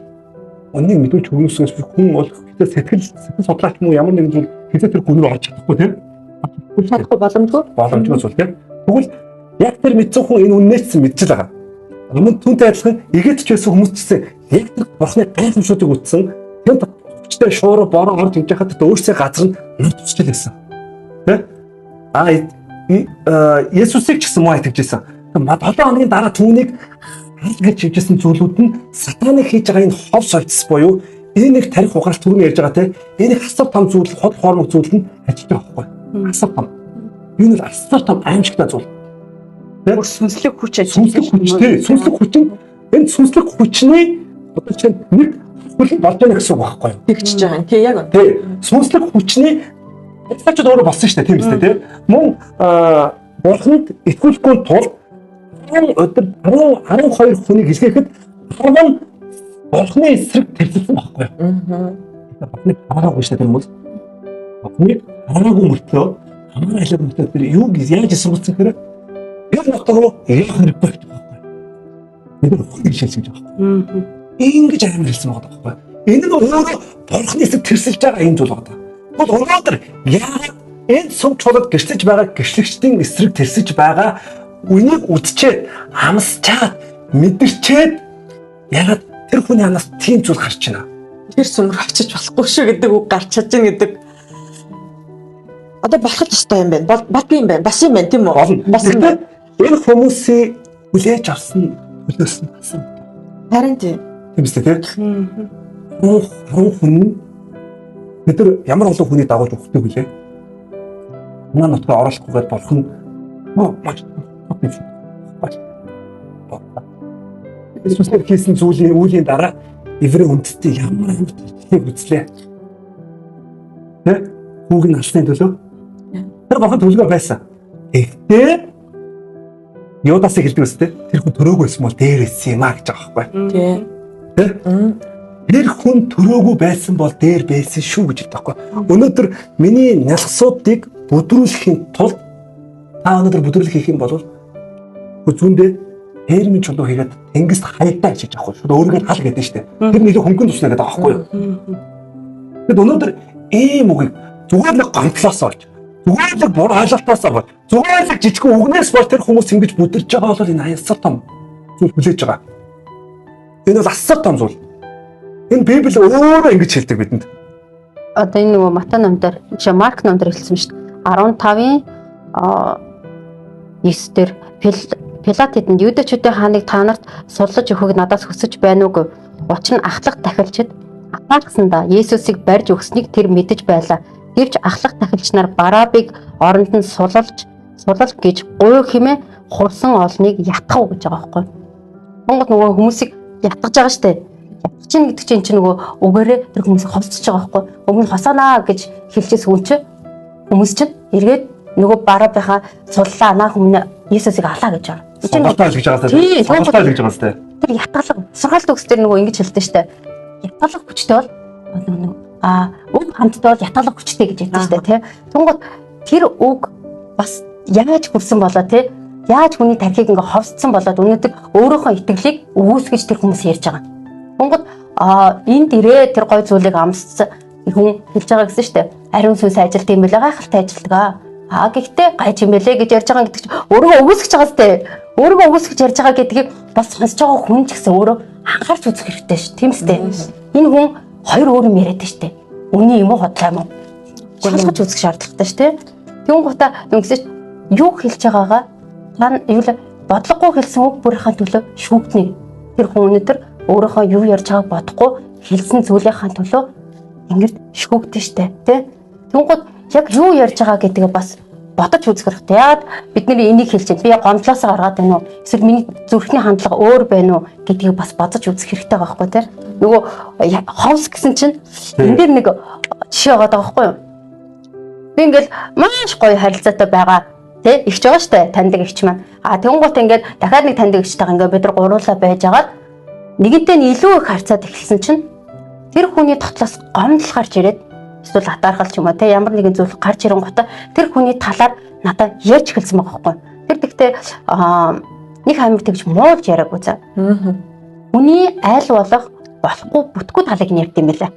үннийг мэдүүлж өгнөсөөс хүн бол хэзээ сэтгэл судлаач мөн ямар нэгэн зүйл хэзээ тэр гүн рүү орж чадахгүй те. Чадахгүй, боломжгүй. Боломжгүй зүйл те. Тэгвэл яг тэр мэдсэн хүн энэ үннээс ч мэдж л байгаа. Мөн түүнтэй адилхан Египетч байсан хүмүүс ч гэсэн яг тэр бурхны гайхамшуудыг үтсэн. Тэнд хүчтэй шуурга бороо орж ирж байхад өөрсдөө газар нь нут тусч л байсан. Тэ? А Есүсийг ч гэсэн муу итгэж байсан. 7 хоногийн дараа түүнийг аль гэж хэлжсэн зүйлүүд нь сатаны хийж байгаа энэ хов сольцс буюу энэ нэг тарих угаалт түрүүний ярьж байгаа те, энэ хасар том зүйл, хол хоормог зүйл нь ажиллаж байгаа байхгүй. Хасар том. Энэ бол асар том аимшигтай зүйл. Бүр сүнслэг хүч ажиллаж Сүнслэг хүчтэй. Сүнслэг хүчин, энэ сүнслэг хүчний одоо чинь нэг хүл болж байгаа гэсэн үг байхгүй юу? Тэгчж байгаа юм. Тий, яг. Тий. Сүнслэг хүчний Израильчууд өөрөө болсон шүү дээ, тийм үстэй, тийм. Мөн бурханд итгүүлэхгүй тулд 10 өдөр 10 12 хүнийг илгээхэд 10 нь бурхны эсрэг тэрсэлсэн байхгүй юу? Бурхныг хараагүй шүү дээ, тэр хүмүүс. Бурхныг хараагүй мөртлөө хамаар алиг мөртлөө тэр юу яаж эсэргүүцсэн гэхээр яг нутаг руу явах хэрэггүй гэдэг байхгүй юу? Бид нар хүн шилжиж гэж байгаа байхгүй юу? Ингэж амар хэлсэн байгаа байхгүй юу? Энэ нь өөрөө бурхны эсрэг тэрсэлж байгаа юм зүйл байгаа. Тэгвэл өнөөдөр яагаад энэ сүм чуулганд гэрчлэж байгаа гэрчлэгчдийн эсрэг тэрсэж байгаа үнийг үдчихэд, амсчаад, мэдэрчээд яагаад тэр хүний амнаас тийм зүйл гарч байна? Тэр сүм рүү очиж болохгүй шүү гэдэг үг гарч чадж гин гэдэг. Одоо болох л ёстой юм байна. Болдгүй юм байна. Бас юм байна, тийм үү? Болно. Болсон байна. Энэ хүмүүсийн хүлээж авсан төлөөс нь хасан. Харин тийм. Тийм үстэй, тийм. 10 хүн бид нар ямар олон хүний дагуулж өгдөг вүлээ? Манай нутгаа оруулахгүйгээр бурхан маш Иесусээр хийсэн зүйлийн үүлийн дараа еврей үндэстэн ямар амар тэрхийг үзлээ. Тэ? Хүүг нь алсны төлөө. Тэр бурхан төлгөө байсан. Гэхдээ Юдасыг хэлдэг үстэй. Тэр хүн төрөөгүй байсан бол дээр байсан юм а гэж байгаа байхгүй. Тийм. Тэ? Тэр хүн төрөөгүй байсан бол дээр байсан шүү гэж хэлдэг байхгүй. Өнөөдөр миний нялхсуудыг бүдрүүлэхийн тулд та өнөөдөр бүдрүүлэх хийх юм бол зүүндээ термин чулуу хийгээд тэнгист хаягдаа гэж хэлж байгаа байхгүй. Шууд өөрийгөө хал гэдэг нь шүү дээ. Тэр нэлээ хөнгөн тусна гэдэг байгаа байхгүй юу? Тэгэд өнөөдөр ийм үгийг зүгээр нэг гомдлоос олж, зүгээр л буруу ойлголтоос болж, зүгээр л жижигхэн үгнээс болж тэр хүмүүс ингэж бүдэрч байгаа бол энэ асар том зүйл хүлээж байгаа. Энэ бол асар том зүйл. Энэ Библи өөрөө ингэж хэлдэг бидэнд. Одоо энэ нөгөө Матай номдор, жишээ Марк номдор хэлсэн шүү дээ. 15-ын 9 дээр Пилат хэдэнд юудэчүүдийн хааныг та нарт суллаж өгөхийг надаас хүсэж байна уу гэв. Учир нь ахлах тахилчид атаархсандаа Есүсийг барьж өгснийг тэр мэдэж байлаа. Гэвч ахлах тахилч нар Барабыг оронд нь сулалж сулал гэж гуй хэмээн хурсан олныг ятгав гэж байгаа байхгүй. Монгол нөгөө хүмүүсийг ятгаж байгаа штэ. Ятгах чинь гэдэг чинь чинь нөгөө үгээрээ тэр хүмүүсийг ховсож байгаа байхгүй. Өмнө нь хосоонаа гэж хэлчихсэн хүн чинь хүмүүс чинь эргээд нөгөө Барабынхаа суллаа наа хүмүүнээ Есүсийг алаа гэж байгаа. Сонголтоо гэж байгаа Тий, сте. Сонголтоо гэж байгаа сте. Тэр ятгалга сургаалт төгс дээр нөгөө ингэж хэлдэг штэ. Ятгалах хүчтэй бол нөгөө үг хамттай бол ятгалах хүчтэй гэж хэлдэг штэ, тий. Тунгууд тэр үг бас яаж хүрсэн болоо, тий. Яаж хүний тархийг ингээ ховсцсон болоод өнөөдөр өөрийнхөө итгэлийг өгөөсгөж тэр хүмүүс ярьж байгаа. Тунгууд энд ирээ тэр гой зүйлийг амссан хүн хэлж байгаа гэсэн штэ. Ариун сүнс ажилт юм билээ, гайхалтай ажилтгаа. Гэхдээ гайж юм бэлээ гэж ярьж байгаа гэдэг чинь өөрийгөө өгөөсгөж байгаа сте. Өөрийгөө өгөөсгөж ярьж байгаа гэдгийг бас сонсож байгаа хүн ч гэсэн өөрөө анхаарч үзэх хэрэгтэй ш. Тийм сте. Энэ хүн хоёр өөр юм яриад штэ. Үний юм уу, худлаа юм уу? Шалгаж үзэх шаардлагатай ш, тэ. Тэгүн гутаа нүгсэж юу хэлж байгаагаа та юу л бодлогогүй хэлсэн үг бүрийнхээ төлөө шүүгдэнэ. Тэр хүн өнөөдөр өөрийнхөө юу ярьж байгааг бодохгүй хэлсэн зүйлийнхаа төлөө ингэрт шүүгдэн штэ, тэ. Тэгүн гут яг юу ярьж байгаа гэдгээ бас бодож үзэх хэрэгтэй. Яагаад бид нэр энийг хэлж байна? Би гомдлоосоо гаргаад байна уу? Эсвэл миний зүрхний хандлага өөр байна уу гэдгийг бас бодож үзэх хэрэгтэй байхгүй тий. Нөгөө ховс гэсэн чинь энэ дээр нэг жишээ байгаа байхгүй юу? Би ингээл маш гоё харилцаатай байгаа тий ихч байгаа штэ, таньдаг ихч маань. Тэгэн гут ингээд дахиад нэг таньдаг ихчтэйгээ ингээд бид нар гуруулаа байж агаад нэгэнтээ нь илүү их харьцаад эхэлсэн чинь тэр хүний дотлоос гомдол гарч ирээд эсвэл атаархал ч юм уу те ямар нэгэн зүйл гарч ирэнгуутаа тэр хүний талаар надад ярьж эхэлсэн байгаа байхгүй. Тэр тэгтээ нэг амиг тэгж муулж яриаггүй за. Хүний аль болох болохгүй бүтггүй талыг нь ярьд юм байлаа.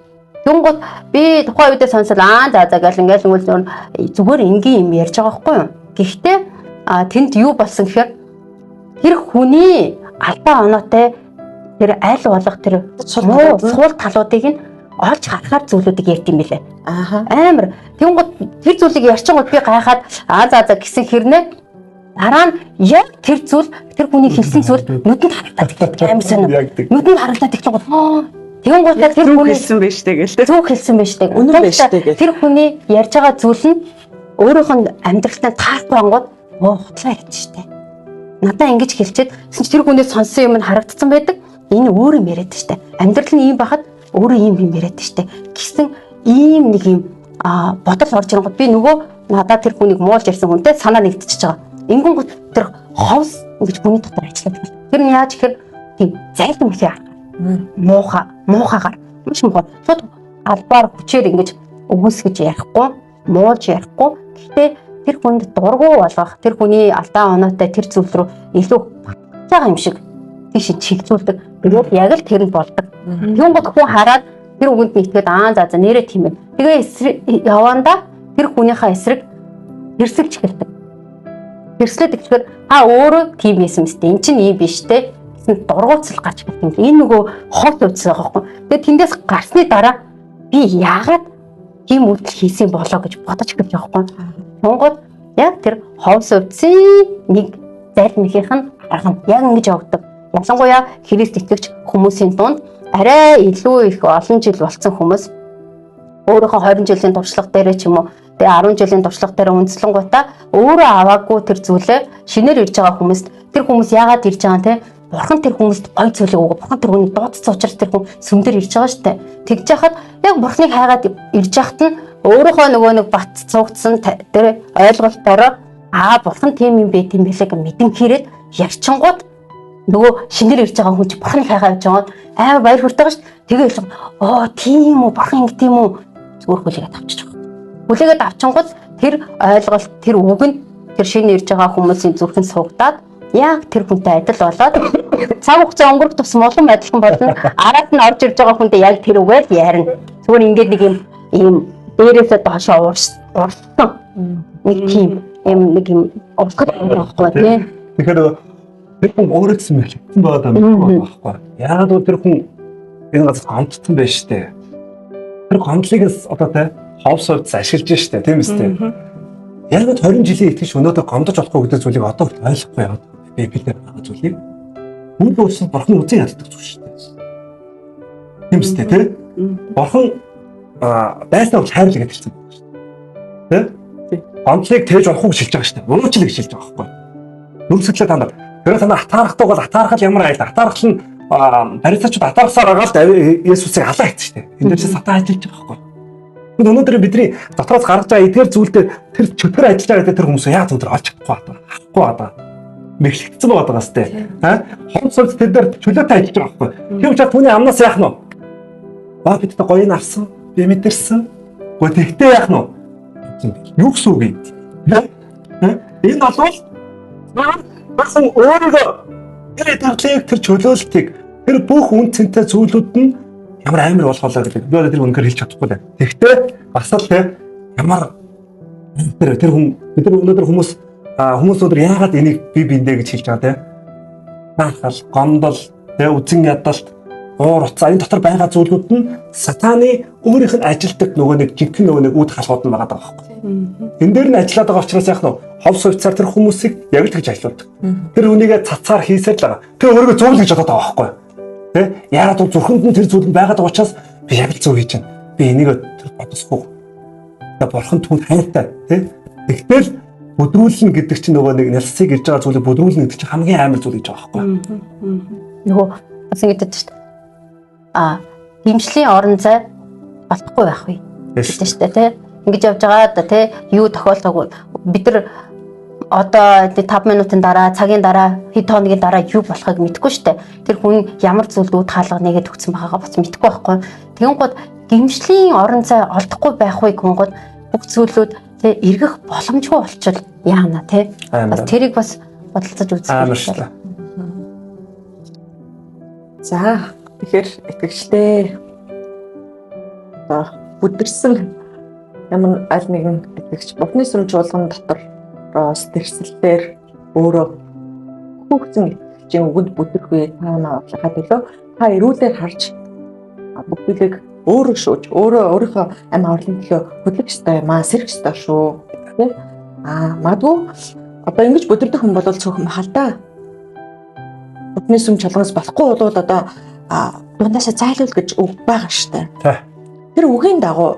Тэнгууд би тухайн үедээ сонсол за за гэл ингээл ингээл зүгээр энгийн юм ярьж байгаа байхгүй юу. Гэхдээ тэнд юу болсон гэхээр тэр хүний алдаа оноотой тэр аль болох тэр суул талуудыг нь олж харахаар зүйлүүдийг ярьд юм билээ. Амар. Тэнгууд тэр зүйлийг ярьчингууд би гайхаад за за гэсэн хэрнээ дараа нь яг тэр зүйл тэр хүний хэлсэн зүйл нүдэнд харагдаад эхэлдэг. Амар сонир. Нүдэнд харагдаад эхлэнгууд тэнгуудаа тэр Зүг хүний хэлсэн байж тээ гээл тэ. зүг хэлсэн байж тээ. Үнэн байж тээ гэл. Тэр хүний ярьж байгаа зүйл нь өөрийнх нь амьдралтай таарахгүй ангууд худлаа ярьж штэ. Надаа ингэж хэлчихэд гэсэн чи тэр хүнээс сонссон юм нь харагдсан байдаг. Энэ өөр юм яриад штэ. Амьдрал нь ийм байхад өөрөө ийм юм яриад штэ. Гэсэн ийм нэг юм бодол орж ирэнгүүт би нөгөө надад тэр хүнийг муулж ирсэн хүнтэй санаа нэгтчихэж байгаа. Ингэнгүүт тэр ховс ингэж хүний дотор ажиллаад байна. Тэр нь яаж гэхээр тийм зайлан мэхий аргаар муухай муухайгаар маш муухай шууд албаар хүчээр ингэж өгөөсгөж ярихгүй, муулж ярихгүй. Гэхдээ тэр хүнд дургу болгох, тэр хүний алдаа оноотой тэр зүйл рүү илүү батж байгаа юм шиг тийш чиглүүлдэг. Тэгээд яг л тэр нь болдог. Тэгэнгүүт хүн хараад тэр үгэнд нь итгээд, аа, за за, нэрээ тийм юм. Тэгээ явандаа тэр хүнийхээ эсрэг тэрсэлж эхэлдэг. Тэрслээд эхлэхээр та өөрөө тийм байсан мэт, эн чинь ийм биш те гэсэн дургуутсал гарч ирэх юм. Энэ нөгөө хол үтс байгаа байхгүй. Тэгээ тэндээс гарсны дараа би яагаад тийм үйлдэл хийсэн болоо гэж бодож эхэлж байгаа байхгүй. Тунгууд яг тэр ховс увдсын нэг залмихийнх нь арга нь яг ингэж явагдав. Ялангуяа Христ итгэгч хүмүүсийн дунд арай илүү их олон жил болцсон хүмүүс өөрийнхөө 20 жилийн туршлага дээрээ ч юм уу, тэгээ 10 жилийн туршлага дээр үндэслэнгуутаа өөрөө аваагүй тэр зүйлээ шинээр ирж байгаа хүмүүст, тэр хүмүүс яагаад ирж байгаа юм те, бурхан тэр хүмүүст гой зүйлийг өгөө, бурхан тэр хүнийг дуудсан учраас тэр хүн сүм дээр ирж байгаа штэ. Тэгж яхад яг бурханыг хайгаад ирж яхад нь өөрийнхөө нөгөө нэг бат цугдсан тэр ойлголтоор аа, бурхан тийм юм бэ, тийм байлээ гэж мэдэн хэрэг ярьчингууд нөгөө шинээр ирж байгаа хүн чи бурханыг хайгаа явж байгаа амар баяр хүртэй байгаа шүү. Тэгээ хэлсэн, оо, тийм үү, бурхан ингэ тийм үү, зүгээр хүлээгээд авчиж байгаа. Хүлээгээд авчингууд тэр ойлголт, тэр үг нь тэр шинэ ирж байгаа хүмүүсийн зүрхэнд суугдаад яг тэр хүнтэй адил болоод цаг хугацаа өнгөрөх тусам улам адилхан болно. Араас нь орж ирж байгаа хүнтэй яг тэр үгээр л ярина. Зүгээр ингээд нэг юм ийм дээрээсээ доошоо уурсан. Нэг тийм юм, нэг юм урсгал байхгүй тий. Тэгэхээр тэр хүн өөрөө ч мэхлэгдсэн байгаа даа мэдэхгүй байхгүй. Яагаад бол тэр хүн энэ газар гомдсон байж штэ. Тэр гомдлыг одоо те ховс хувьд ашиглаж штэ, тийм үстэй. Яг 20 жилийн итгэж өнөөдөр гомдож болохгүй гэдэг зүйлийг одоо хүртэл ойлгохгүй яваад Библиэр байгаа зүйлийг үл үүсэн бурхны үзэн яддаг зүйл штэ. Тийм үстэй тий. Бурхан байснаа бол хайрлаа гэж хэлсэн байна штэ. Тэ? Гомдлыг тээж болохгүй гэж хэлж байгаа штэ. Уучлал гэж хэлж байгаа байхгүй. Нүмсэглээ та нар. Тэр танаа атаархдаг бол атаархал ямар айл, атаархал нь барьцаачуд атаархсаар байгаа л Есүсийг халаа хийсэн шүү дээ. Энэ дээр чи сатан ажиллаж байгаа байхгүй. Тэгвэл өнөөдөр бидний дотроос гаргаж байгаа эдгээр зүйлдээ тэр чөтгөр ажиллаж байгаа гэдэг тэр хүмүүс яаж өндөр олж чадахгүй байна. Харахгүй байна. Мэхлэгдсэн байгаа даа сте. Аа, хомс сольц тэр дээр чөлөөтэй ажиллаж байгаа байхгүй. Тийм учраас түүний амнаас яах нь вэ? Ба бид та гоё нь авсан, би мэдэрсэн. Гэхдээ тэгтээ яах нь вэ? Юу гэсэн үг юм? Энэ бол бурхан өөрийгөө тэр идэвхлийг, тэр чөлөөлтийг, тэр бүх үн цэнтэй зүйлүүд нь ямар амар болох вэ гэдэг би одоо тэр үнэхээр хэлж чадахгүй л. Тэгтээ бас л те ямар тэр тэр хүн бид нар өнөөдөр хүмүүс хүмүүс өнөөдөр яагаад энийг би биндэ гэж хэлж байгаа те. Таахал, гомдол, те үзэн ядалт, уур уцаа, энэ дотор байгаа зүйлүүд нь сатаны өөрийнх нь ажилтдаг нөгөө нэг жинхэнэ нөгөө нэг үд халууд нь байгаа байхгүй. Энэ дээр нь ажиллаад байгаа учраас яах нь ховс хувьцаар тэр хүмүүсийг яг л тэгж ажилуулдаг. Тэр хүнийгээ цацаар хийсээр л байгаа. Тэр өөрийгөө зөв л гэж бодоод байгаа байхгүй. Тэ? Яагаад бол зүрхэнд нь тэр зүйл нь байгаад байгаа учраас би яг л зөв хийж байна. Би энийг тэр бодосгүй. Тэгээ бурхан түнд хайртай, тэ? Тэгтэл бүдрүүлнэ гэдэг чинь нөгөө нэг нялсыг ирж байгаа зүйлийг бүдрүүлнэ гэдэг чинь хамгийн амар зүйл гэж байгаа байхгүй. Нөгөө бас ингэж байдаг шүү дээ. А, дэмжлийн орон зай болтохгүй байх вэ гэдэг шүү дээ, тий. Ингэж явж байгаа да тий, юу тохиолдоогүй, бид нар одоо 5 минутын дараа, цагийн дараа, хэд хоногийн дараа юу болохыг мэдэхгүй шүү дээ. Тэр хүн ямар зүйлд үд хаалга нэгээд өгсөн байгаагаа бас мэдэхгүй байхгүй. Тэгэнгүүт гимшлийн орон зай олдохгүй байх вэ гүнгүүд бүх зүйлүүд тий эргэх боломжгүй болчихвол яана тий. Бас тэрийг бас бодолцож үзэх хэрэгтэй. За, тэгэхээр итгэгчдээ одоо бүдэрсэн ямар аль нэгэн итгэгч Бурхны сүм чуулган дотроос тэрсэлдээр өөрөө хүүхдэн итгэгчийн үгэнд бүдэрхгүй та наалахаа төлөө та эрүүлэр харж бүх зүйлийг өөрөө шүүж, өөрөө өөрийнхөө амь авралын төлөө хөдлөх ёстой юм аа, сэрэх ёстой шүү. Тэ? Аа, магадгүй одоо ингэж бүдэрдэх хүн бол цөөхөн бахал та. Бурхны сүм чуулганаас болохгүй бол одоо дундаасаа зайлуул гэж үг байгаа штэ. Тэр үгийн дагуу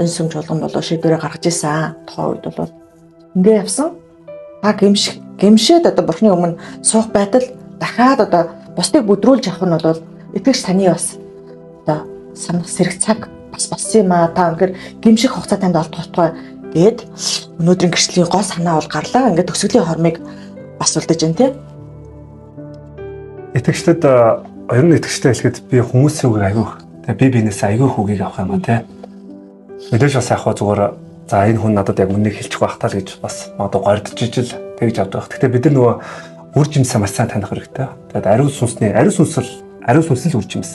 энэ сүм чуулган болоо шийдвэрээ гаргаж исэн. Тухайн үед бол ингээ явсан. Та гимш гимшээд одоо бурхны өмнө суух байтал дахиад одоо бусдыг бүдрүүлж авах нь бол итгэгч таны бас одоо санах сэрэг цаг бас болсон юм аа. Та үнэхээр гимших хугацаа танд олдох болтугай гээд өнөөдрийн гэрчлийн гол санаа бол гарлаа. Ингээд төгсгөлийн хормыг бас үлдээж байна тий. Итгэгчдэд ер нь итгэгчтэй хэлэхэд би хүмүүсийн үгийг айгүйх тэгээ би биенээс айгүйх үгийг авах юм а тий. Мэдээж бас яг хаа зүгээр за энэ хүн надад яг үннийг хэлчих байх таа л гэж бас магадгүй гордож ижил тэгж авдаг. Гэхдээ бид нар нөгөө үр жимсээ маш сайн таних хэрэгтэй. Тэгээд ариун сүнсний ариун сүнс л ариун сүнс л үр жимс.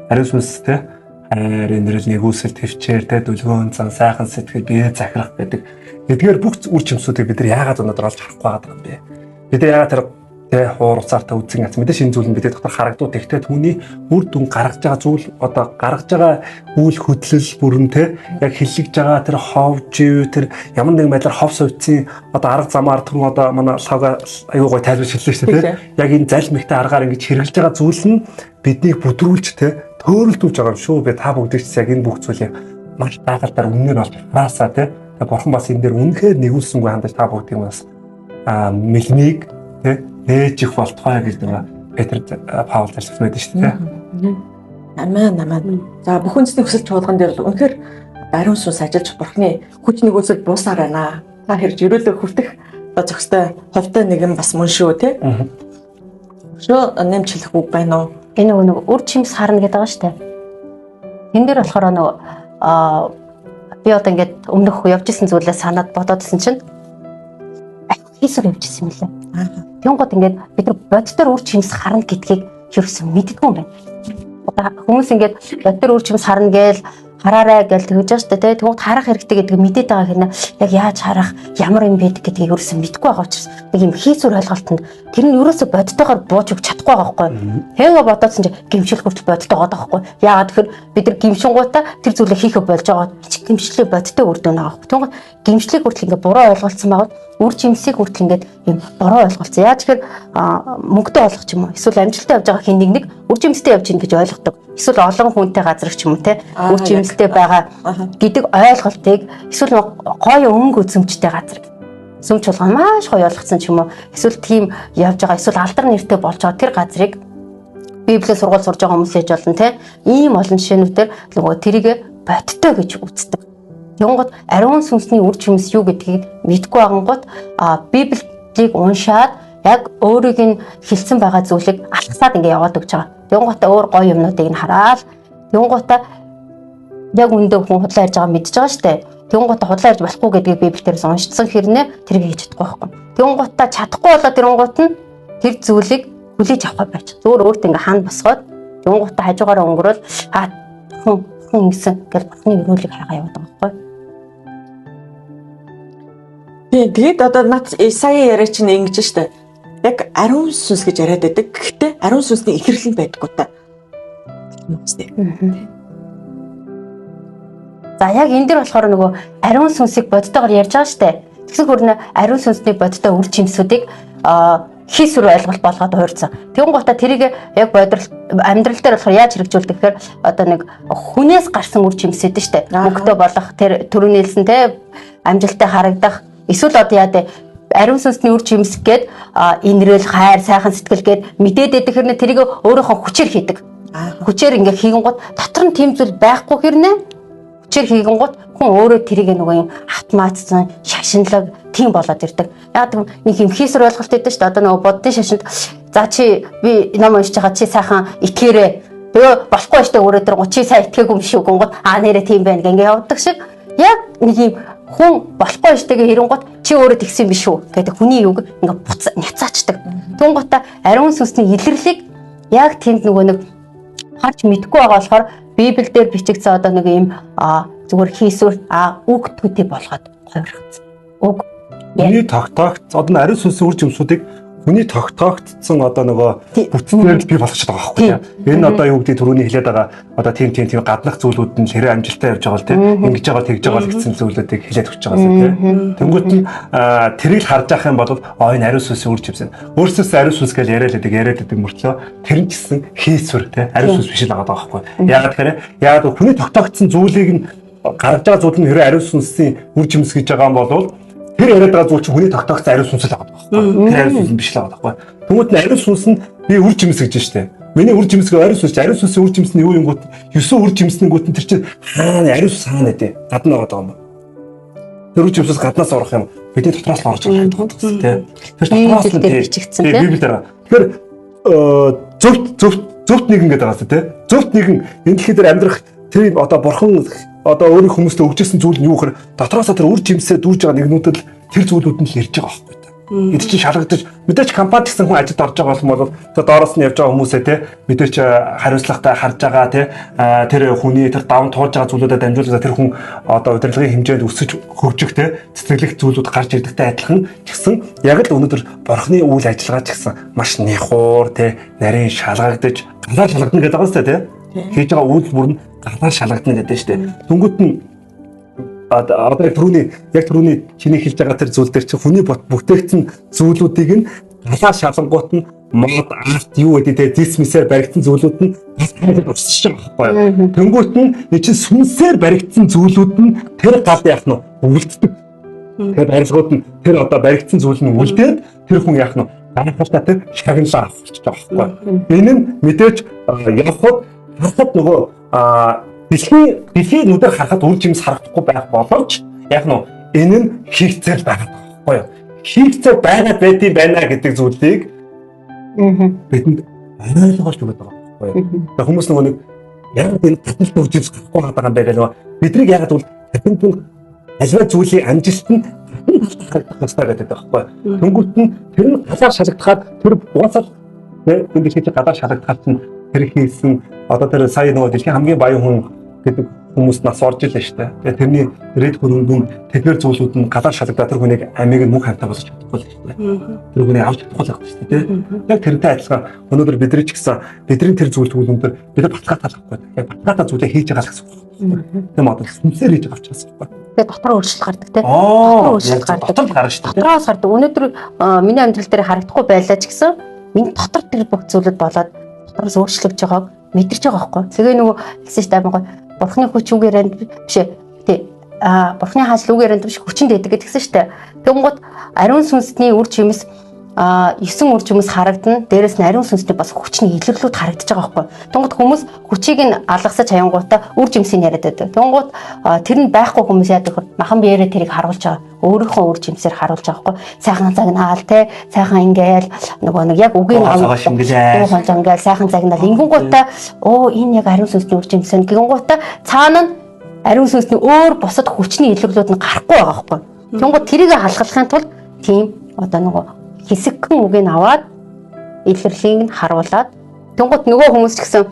Ариун сүнс тий хайр, инрэл, нэгүсэл, төвчээр, тэ дүлгөөн зан, сайхан сэтгэл, бие захирах гэдэг. Эдгээр бүх үр жимсүүдийг бид нар яагаад өнөөдөр олж харахгүй байгаа юм бэ? Бид нар яагаад тэр тэ хуур уцаартай үзэн яц мэдээж энэ зүйл нь бидний дотор харагдуу. Тэгтээ түүний үр дүн гаргаж байгаа зүйл одоо гаргаж байгаа үйл хөдлөл бүрэн тэ яг хэллэгж байгаа тэр хов жив тэр ямар нэгэн байдлаар хов сувцын одоо арга замаар түрүү одоо манай лавга аюу гой тайлбарч хэллээ шүү дээ тэ. Яг энэ залмигтай аргаар ингэж хэрэглэж байгаа зүйл нь биднийг бүдрүүлж тэ төөрөлдүүлж байгаа юм шүү. Би та бүгдийг ч яг энэ бүх зүйлийг маш гайхалтай үннээр олж хараасаа тэ. Бурхан бас энэ дээр үнэхээр нэгүүлсэнгүй хандаж та бүгдийг бас мэлмийг тэ нээж их болтугай гэж нэг Петр Паул залхсан байдаг шүү дээ. Амен, амен. За бүх үндэсний хүсэл чуулган дээр л үнэхээр ариун сүнс ажиллаж Бурхны хүч нэгүүлсэл буусаар байна. Та хэрж өрөөлөө хүртэх одоо зохистой хувьтай нэгэн бас мөн шүү тий. Өшөө нэмж хэлэх үг байна уу? Энэ нөгөө нэг үр чимс харна гэдэг байгаа шүү дээ. Тэн дээр болохоор нөгөө би одоо ингээд өмнөх явж исэн зүйлээ санаад бодоод исэн чинь хийсвэр явж исэн юм лээ. Тэнгууд ингээд бид нар боддоор үр чимс харна гэдгийг ерөөсөн мэддэггүй юм байна. Одоо хүмүүс ингээд боддоор үр чимс харна гээл хараарай гэж тэгж байгаа шүү дээ. Тэнгууд харах хэрэгтэй гэдгийг мэдээд байгаа хэрнээ яг яаж харах, ямар юм байдаг гэдгийг ерөөсөн мэдэхгүй байгаа учраас нэг юм хийсвэр ойлголтод тэр нь ерөөсөө бодтойгоор бууж өгч чадахгүй байгаа байхгүй. Тэгээ бодоодсон чинь гимшил хүртэл бодтой байгаа байхгүй. Яагаад тэгэхээр бид нар гимшингуудаа тэр зүйлээ хийхэ болж байгаа. Гимшлээ бодтой үр дүн байгаа байхгүй. Тэнгууд гимшлийг хүртэл ингээ буруу ойлголцсон байгаа. Үр жимсийг хүртэл ингээд юм буруу ойлголцсон. Яаж тэгэхээр мөнгөтэй болох ч юм уу эсвэл амжилттай явж байгаа хин нэг нэг үр жимстэй явж гин гэж ойлгодог. Эсвэл олон хүнтэй газар ч юм уу те үр жимстэй байгаа гэдэг ойлголтыг эсвэл гоё өнгө үзэмжтэй газар сүм чуулган маш гоё ойлгоцсон ч юм уу эсвэл тийм явж байгаа эсвэл алдар нэртэй болж байгаа тэр газрыг Библийн сургууль сурж байгаа хүмүүс яаж болно те ийм олон жишээнүүдээр нөгөө тэрийг бодтой гэж үздэг. Тэнгууд ариун сүнсний үр жимс юу гэдгийг мэдгүй байгангууд Библийг уншаад яг өөрийг нь хэлсэн байгаа зүйлийг алхасаад ингээ яваад өгч байгаа. Тэнгуутаа өөр гоё юмнуудыг нь хараад тэнгуутаа яг үндэ хүн худлаа ярьж байгаа мэдж байгаа штэ. Тэнгуутаа худлаа ярьж болохгүй гэдгийг Библиэрээс уншсан хэрнээ тэрийг хийж чадахгүй байхгүй. Тэнгуутаа чадахгүй болоод тэнгуут нь тэр зүйлийг хүлээж авах байж. Зүгээр өөртөө ингээ хан босгоод тэнгуутаа хажуугаараа өнгөрөөл хүн хүн ингэсэн гэж бурхны өрөөлийг хайгаа яваад байгаа байхгүй. Тийм, тэгээд одоо над сая яриа чинь ингэж штэ. Яг ариун сүнс гэж яриад байдаг. Гэхдээ ариун сүнсний илэрлэл нь байдаггүй та. Тийм. За яг энэ дэр болохоор нөгөө ариун сүнсийг бодтойгоор ярьж байгаа штэ. Тэгсэн хөрнө ариун сүнсний бодтой үр жимсүүдийг хийсвэр ойлголт болгоод хуурсан. Тэнгуутаа тэрийг яг бодрол амьдрал дээр болохоор яаж хэрэгжүүлдэг гэхээр одоо нэг хүнээс гарсан үр жимс гэдэг штэ. Мөнгөтэй болох тэр түрүүний хэлсэн те амжилттай харагдах эсвэл одоо яа дээ ариун сүнсний үр жимс гээд инрэл хайр сайхан сэтгэл гээд мэдээд байдаг хэрнээ тэрийг өөрийнхөө хүчээр хийдэг. Хүчээр ингээ хийгэнгууд дотор нь тийм зүйл байхгүй хэрнээ хүчээр хийгэнгууд хүн өөрөө тэрийг нөгөө юм автоматсан шашинлаг тийм болоод ирдэг. Яг гэвэл нэг юм хийсвэр ойлголт өгдөө шүү дээ. Одоо нөгөө буддын шашинд за чи би ном уншиж байгаа чи сайхан итгээрээ. Тэгээ болохгүй шүү дээ өөрөө тэр чи сайн итгээгүй юм шүү гингууд аа нэрээ тийм байна гэнгээ явдаг шиг яг нэг юм хүн болохгүй шүү дээ хэрэнгууд чи өөрөө тэгсэн юм биш үү гэдэг хүний юг ингээ буц няцаачдаг. Тунгуудаа ариун сүнсний илэрлийг яг тэнд нөгөө нэг харж мэдгүй байгаа болохоор Библиэлд бичигдсэн одоо нэг юм зүгээр хийсвэр үг төдий болгоод хувиргацсан. Үг Хүний тогтоогц одоо ариун сүнсийн үр жимсүүдийг хүний тогтоогдсон одоо нөгөө бүтцээр л бий болгочиход байгаа байхгүй тийм. Энэ одоо юу гэдэг түрүүний хэлээд байгаа одоо тийм тийм тийм гаднах зүйлүүд нь хэрэг амжилттай явж байгаа л тийм. Ингэж байгаа тэгж байгаа л гэсэн зүйлүүдийг хэлээд өгч байгаа юм тийм. Тэнгүүт нь тэрийг л харж авах юм бол энэ ариун сүнсийн үр жимс. Өөрсөөс ариун сүнс гэж яриад байдаг яриад байдаг мөртлөө тэр нь ч гэсэн хийсвэр тийм ариун сүнс биш л байгаа байхгүй. Яагаад тэгэхээр яагаад хүний тогтоогдсон зүйлийг нь гаргаж байгаа зүйл нь хэрэг ариун сүнсийн үр жимс гэж байгаа юм бол тэр яриад байгаа зүйл чинь хүний тогтоогдсон ариун сүнс л байгаа байхгүй. Тэр ариун сүнс нь биш л байгаа байхгүй. Тэнгүүт нь ариун сүнс нь би үр жимс гэж штэ. Миний үр жимсгээ ариун сүнс, ариун сүнсийн үр жимс нь юу юм гут? 9 үр жимснэнгүүт нь тэр чинь хаана ариун сүнс хаана гэдэг? Гадна байгаа юм. Тэр үр жимсээс гаднаас орох юм. Бидний дотроос л орж ирэх юм тий. Тэр дотроос нь Библиэлд бичигдсэн тий. Библиэлд. Тэгэхээр зөвхт нэгэн гэдэг байгаа тий. Зөвхт нэгэн энэ дэлхий дээр амьдрах тэр одоо бурхан одоо өөрийн хүмүүстээ өгчсэн зүйл нь юу гэхээр дотроосоо тэр үр жимсээ дүүж байгаа нэгнүүдэд л тэр зүйлүүд нь л ирж байгаа байхгүй тий. Эд чинь шалгагдаж мэдээч компани гэсэн хүн ажилд орж байгаа бол тэр доороос нь явж байгаа хүмүүсээ те мэдээч хариуцлагатай харж байгаа те тэр хүний тэр даван туулж байгаа зүйлүүдэд дамжуулаад тэр хүн одоо удирдлагын хэмжээнд өсөж хөгжих те цэцэрлэх зүйлүүд гарч ирдэгтэй адилхан ч гэсэн яг л өнөөдөр бурхны үйл ажиллагаа ч гэсэн маш няхуур те нарийн шалгагдаж галаар шалгагдана гэдэг байгаа сте те хийж байгаа үйл бүр нь галаар шалгагдана гэдэг нь штэ. Тэнгүүт нь одоо яг түрүүний чиний хэлж байгаа тэр зүйл дээр чи хүний бүтээгдсэн зүйлүүдийг нь галаа шалангуут нь мод арт юу гэдэг те дисмисээр баригдсан зүйлүүд нь бас хайрд урсж байгаа байхгүй юу. Тэнгүүт нь нэг чинь сүнсээр баригдсан зүйлүүд нь тэр гал яах нь үлддэг. Тэр барилгууд нь тэр одоо баригдсан зүйл нь үлдээд тэр хүн яах нь гайхалтай тэр шагналаа авах болчих жоох байхгүй юу. Энэ нь мэдээж явхад харахад нөгөө дэлхийн нүдээр харахад үр жимс харагдахгүй байх боловч яг нь энэ нь хийгцээр байгаа байхгүй юу? Хийгцээр байгаад байдсан байна гэдэг зүйлийг бидэнд ойлгож өгöd байгаа байхгүй юу? Тэгээ хүмүүс нөгөө нэг яг энэ таталт үр жимс гарахгүй байгаа юм бэ гэх нөгөө бидрийг яг бол таталт нь альва зүйлийн амжилт нь татан талд харагдах ёстой гэдэг байхгүй юу? Тэнгүүт нь тэр нь галаар шалгахад тэр угаасаа энэ дэлхийд галаар шалгахад чинь тэр хийсэн одоо тэр сая нөгөө дэлхийн хамгийн баян хүн гэдэг хүмүүс нас орж илээ шүү дээ. Тэгээ тэрний рэд хөрөнгөн тэднэр зүйлүүд нь галаар шалгадаа тэр хүнийг амийг нь мөнх хамтаа болгож чадахгүй л шүү дээ. Тэр хүнийг авч чадахгүй л байх шүү дээ. Яг тэрнтэй адилхан өнөөдөр бидний ч гэсэн бидний тэр зүйл өнөөдөр бид нар баталгаатай байхгүй. Яг баталгаатай зүйлээ хийж байгаа л гэсэн үг. Тийм одоо сүнсээр хийж байгаа учраас байхгүй. Тэгээ дотор өөрчлөлт гардаг те. Дотор өөрчлөлт гардаг. Дотор гарна шүү дээ. Дотроос гардаг. Өнөөдөр миний амьдрал дээр харагдахгүй байлаа ч гэсэн миний дотор тэр бүх зүйлүүд болоод дотроос өөрчлөгдөж байгааг мэдэрч байгаа байхгүй. Тэгээ нөгөө хэлсэн шүү дээ амар гоё. Бурхны хүч үг ярианд биш ээ. Тий. Бурхны хаашил үг ярианд биш хүчинд байдаг гэдгсэн шүү дээ. Тэнгууд ариун сүнсний үр жимс 9 үр жимс харагдана. Дээрэс нь ариун сүнсний бас хүчний илэрлүүд харагдаж байгаа байхгүй. Тэнгууд хүмүүс хүчийг нь алгасаж хаянгуудаа үр жимсийг яриад байдаг. Тэнгууд тэр нь байхгүй хүмүүс яадаг вэ? Махан биеэрээ тэрийг харуулж байгаа. Өөрийнхөө үр жимсээр харуулж байгаа байхгүй. Сайхан загнаал те, сайхан ингээл нөгөө нэг яг үгийн Дуу ингээл сайхан загнаал. Ингэнгуутаа оо энэ яг ариун сүнсний үр жимс нь гэнгуутаа цаана нь ариун сүнсний өөр бусад хүчний илэрлүүд нь гарахгүй байгаа байхгүй. Тэнгууд тэрийг халахлахын тулд тийм одоо нөгөө хэсэгхэн үгийг аваад илэрлийг нь харуулад тэнгууд нөгөө хүмүүс ч гэсэн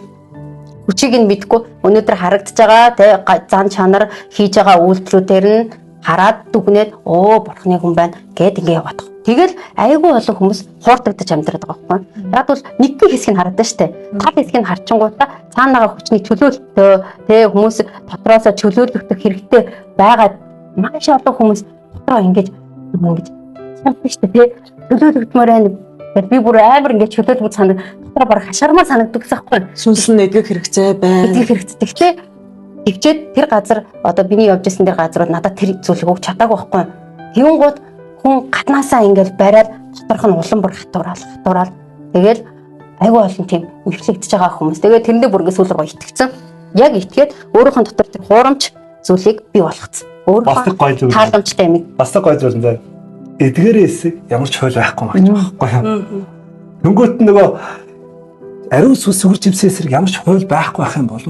хүчийг нь мэдгүй өнөөдөр харагдаж байгаа тэ зан чанар хийж байгаа үйлдэлүүдээр нь хараад дүгнээд оо бурхны хүн байна гэд ингэ яваад байгаа. Тэгэл айгүй олон хүмүүс хуурдагдаж амьдраад байгаа байхгүй. Яг бол нэгэн хэсгийг нь харагдана штэ. Тал хэсгийг нь харчингуудаа цаанаага хүчний чөлөөлтөө тэ хүмүүс дотроосоо чөлөөлөгдөх хэрэгтэй байгаа маш олон хүмүүс дотроо ингэж ингэж чаддаг штэ тэ чөлөөлөгдмөр байна. Тэгэхээр би бүр амар ингэж чөлөөлөгд санаг дотроо баг хашгирмаар санагддаг гэсэн байхгүй. Сүнс нь эдгэх хэрэгцээ байна. Эдгэх хэрэгцээ. Гэхдээ төвчээд тэр газар одоо миний явж исэн тэр газрууд надад тэр зүйлийг өгч чадаагүй байхгүй. Тэнгууд хүн гаднаасаа ингээл бариад доторх нь улам бүр хатуураал тэгэл айгүй олон тийм мэхлэгдэж байгаа хүмүүс. Тэгээд тэрэндээ бүр ингэ сүүл рүү итгэцэн. Яг итгээд өөрийнх нь дотор тэр хуурамч зүйлийг бий болгоцсон. Бас Өөрийнхөө гой зүйл. тааламжтай юм. Бас гой зүйл юм байна. Эдгээрээ эсэг ямар ч хууль байхгүй магч байхгүй юу. Тэнгүүт нь нөгөө ариун сүнс үр жимсээ эсрэг ямар ч хууль байхгүй байх юм бол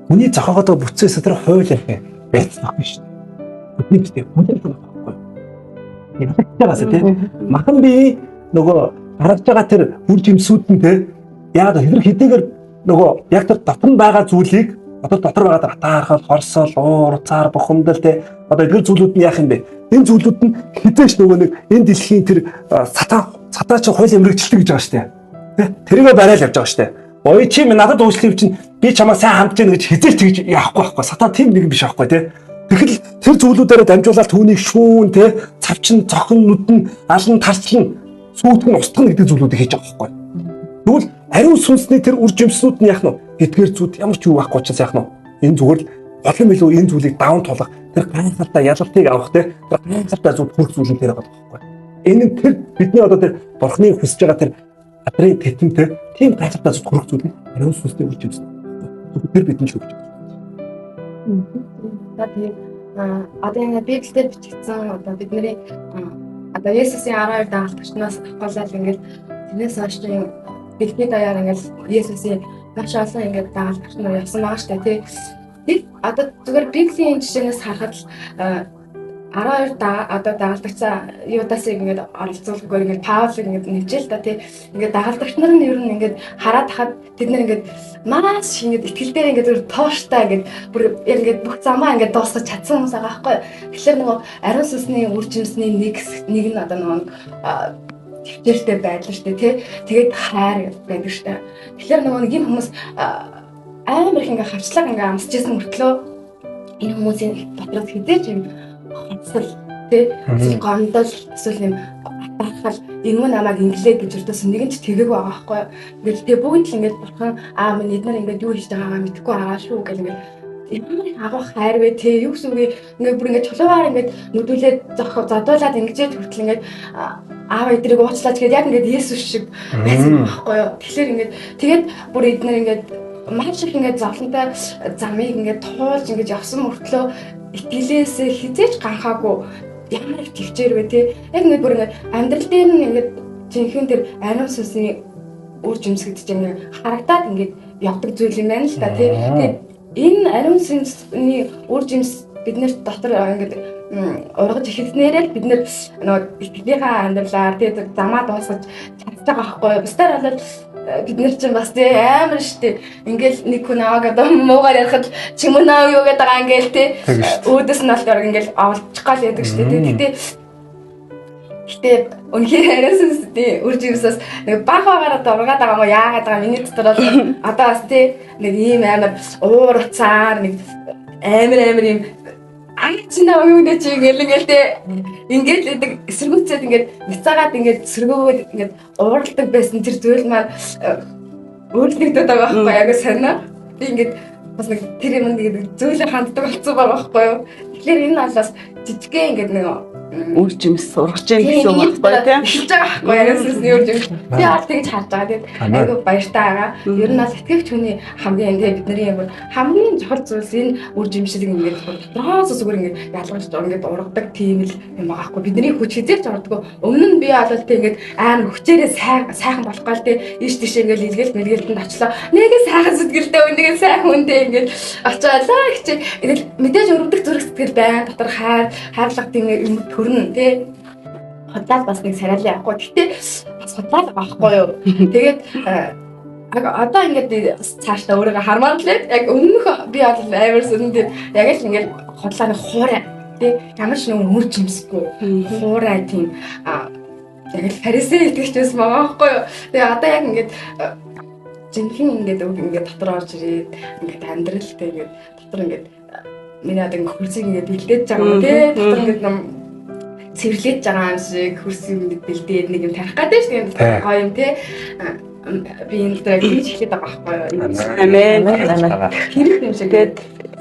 хүний зохиогоод байгаа бүтцээс тэр хууль ярих юм байцгаахгүй шүү дээ. Бидний битээ хүлээх юм байхгүй. Ялагдчихагаас тий. Махан би нөгөө гаргаж байгаа тэр үр жимсүүд нь тий яг хэр хэдийгээр нөгөө яг тэр дотор нь байгаа зүйлийг одоо дотор байгаа тэр атаархал, хорсол, уур, цаар, бухимдал тий одоо эдгээр зүйлүүд нь яах юм бэ? Энэ зүйлүүд нь хизээч нөгөө нэг энэ дэлхийн тэр сатан чи хууль эмрэгчлдэг гэж байгаа шүү дээ. Тэ? Тэрийгэ барайл явж байгаа шүү дээ. Ой чи надад уучлах юм чинь би чамайг сайн хандж яах гэж хизээч тэгж яахгүй байхгүй. Сатан тийм нэгэн биш байхгүй тий. Тэгэхэл тэр зүйлүүдээрээ дамжуулаад түүнийг шүүн тий цавчин цохон нүдэн алан тарчлан сүйтгэн устгах гэдэг зүйлүүдийг хийж байгаа байхгүй. Тэгвэл ариун сүнсний тэр үр жимснүүд нь яах нь вэ? Эдгээр зүуд ямар ч юу байхгүй учраас яах нь вэ? Энэ зүгээр л улам илүү энэ зүйлийг даван тулах тэр гайхалтай ялалтыг авах те тэр гайхалтай зүйл хүрх зүйл нь тэр байгаа байхгүй. Энэ нь тэр бидний одоо тэр бурхны хүсэж байгаа тэр газрын тэтэнтэй Тийм гайхалтай зүйл төрөх зүйл нь ариун сүнсний үр жимс. Зөвхөн тэр бидэнд л өгч байгаа. За тийм одоо ингэ Библиэлд бичигдсэн одоо бидний одоо Есүсийн 12 дагалдагчнаас авахгүйл ингээд тэрнээс хойш дэлхийд даяар ингээд Есүсийн маш олон ингээд дагалдагч нар явсан байгаа штэ тий. Тэр одоо зүгээр Библийн жишээнээс харахад 12 одоо дагалдагчаа Юдасыг ингээд оролцуулахгүйгээр ингээд Паулыг ингээд нэвчээл та тий. Ингээд дагалдагч нар нь ер нь ингээд хараад хахад тэд нар ингээд маш ингээд итгэл дээр ингээд бүр тууштай ингээд бүр яг ингээд бүх замаа ингээд дуусгаж чадсан хүмүүс байгаа байхгүй. Тэгэхээр нөгөө ариун сүнсний үр жимсний нэг нэг нь одоо нөгөө төвчээртэй байдал шүү дээ тий. Тэгээд хайр байдаг шүү дээ. Тэгэхээр нөгөө нэг энэ хүмүүс амар их ингээд хавчлага ингээд амсаж исэн мөртлөө энэ хүмүүсийн дотроос хизээж юм хоцсол тий эсвэл гомдол эсвэл юм атаархал энэ мөн намайг инглээ гэж өртөөс нэг нь ч тэгээгүй байгаа байхгүй юу. Ингээл тэгээ бүгд л ингээд бурхан аа минь эднэр ингээд юу хийж байгаагаа мэдэхгүй байгаа шүү гэл ингээд ямар их агуу хайр вэ те юу гэсэн үг ингээд бүр ингээд чулуугаар ингээд нүдүүлээд зохио зодуулаад ингэжээд хүртэл ингээд аав эдрийг уучлаач гээд яг ингээд Есүс шиг байсан байхгүй юу. Тэгэхээр ингээд тэгээд бүр эднэр ингээд маш их ингээд зовлонтой замыг ингээд туулж ингээд явсан мөртлөө итгэлээсээ хизээж ганхаагүй ямар их төвчээр вэ те яг ингээд бүр ингээд амьдрал дээр нь ингээд жинхэнэ тэр ариун сүнсний үр жимсгэгдэж ингээд харагдаад ингээд явдаг зүйл юм байна л да тий. Тэгээд энэ ариун сүнсний үр жимс бид нэр дотор ингээд ургаж эхэлснээрээ л бид нэр нөгөө итгэлийнхаа амьдралаар тий замаа дуусгаж чадж байгаа байхгүй юу. Бусдаар бол бид нар чинь бас тий амар штэ. Ингээл нэг хүн аваа гэдэг муугаар ярихад ч юм уу наа юу гэдэг байгаа ингээл тий өөдөөс нь бол ингээл олчих гал яадаг штэ тий. Гэтэ Гэтэ үнэхээр ариун тий үр жимсээс нэг баг багаараа дургаад байгаа юм уу яагаад байгаа миний дотор бол одоо бас тий нэг ийм амар уур уцаар нэг амар амар ийм аа чи наа юу нэ чи ингээл ингээл тий ингээл гэдэг эсэргүүцээд ингээд няцаагаад ингээд сэргөөгөөд ингээд ууралдаг байсан тэр зүйл маань өөрчлөгдөд байгаа байхгүй яг сонио би ингээд бас нэг тэр юм ингээд зүйлээ ханддаг болсон байгаа байхгүй юу. Тэгэхээр энэ талаас жижигхэн ингээд нэг үр жимс ургаж яах гэсэн үг байхгүй тийм эхэлж байгаа байхгүй ариун сүнсний үр жимс. Би бол тэгж харж байгаа тийм айгүй баяртай байгаа. Ер нь бол итгэгч хүний хамгийн тийм бидний юм хамгийн чухал зүйлс энэ үр жимшиг ингээд дотроос зүгээр ингээд ялгаж ингээд ургадаг тийм л юм байгаа байхгүй. Бидний хүч хизээч ордгоо. Өмнө нь би бол тийм ингээд амар хүчээрээ сайхан болох гал тийм ийш тийш ингээд илгээл мэлгэлтэнд очлоо. Нэг нь сайхан сэтгэлтэй нэг нь сайхан хүнтэй ингээд очиолаа хичээ. Ингээд мэдээж өрөвдөх зүрх сэтгэл байна. Дотор хайр, хайрлага тийм юм төрнө тий. Худлаа бас нэг сариалын явахгүй. Гэтэ бас худлаа л байхгүй юу. Тэгээд одоо ингээд цаашдаа өөрийгөө хармаар л яг өмнөх би бол амар сүрэн тийм яг л ингээд худлааны хуурай тий ямар ч нэг үр жимсгүй хуурай тийм яг л фарисей итгэгч байсан байгаа байхгүй юу. Тэгээ одоо яг ингээд жинхэнэ ингээд үг ингээд дотор орж ирээд ингээд амьдралтай ингээд дотор ингээд миний одоо ингээд хөрсийг ингээд бэлдээж байгаа юм тий дотор ингээд ном цэвэрлээж байгаа юм шиг хөрсийг ингээд бэлдээд нэг юм тарих гэдэг шүү дээ гоё юм тий. Би энэ дээр хийж эхлэх байгаа байхгүй юу. Амен. Хэрэг юм шиг. Тэгээд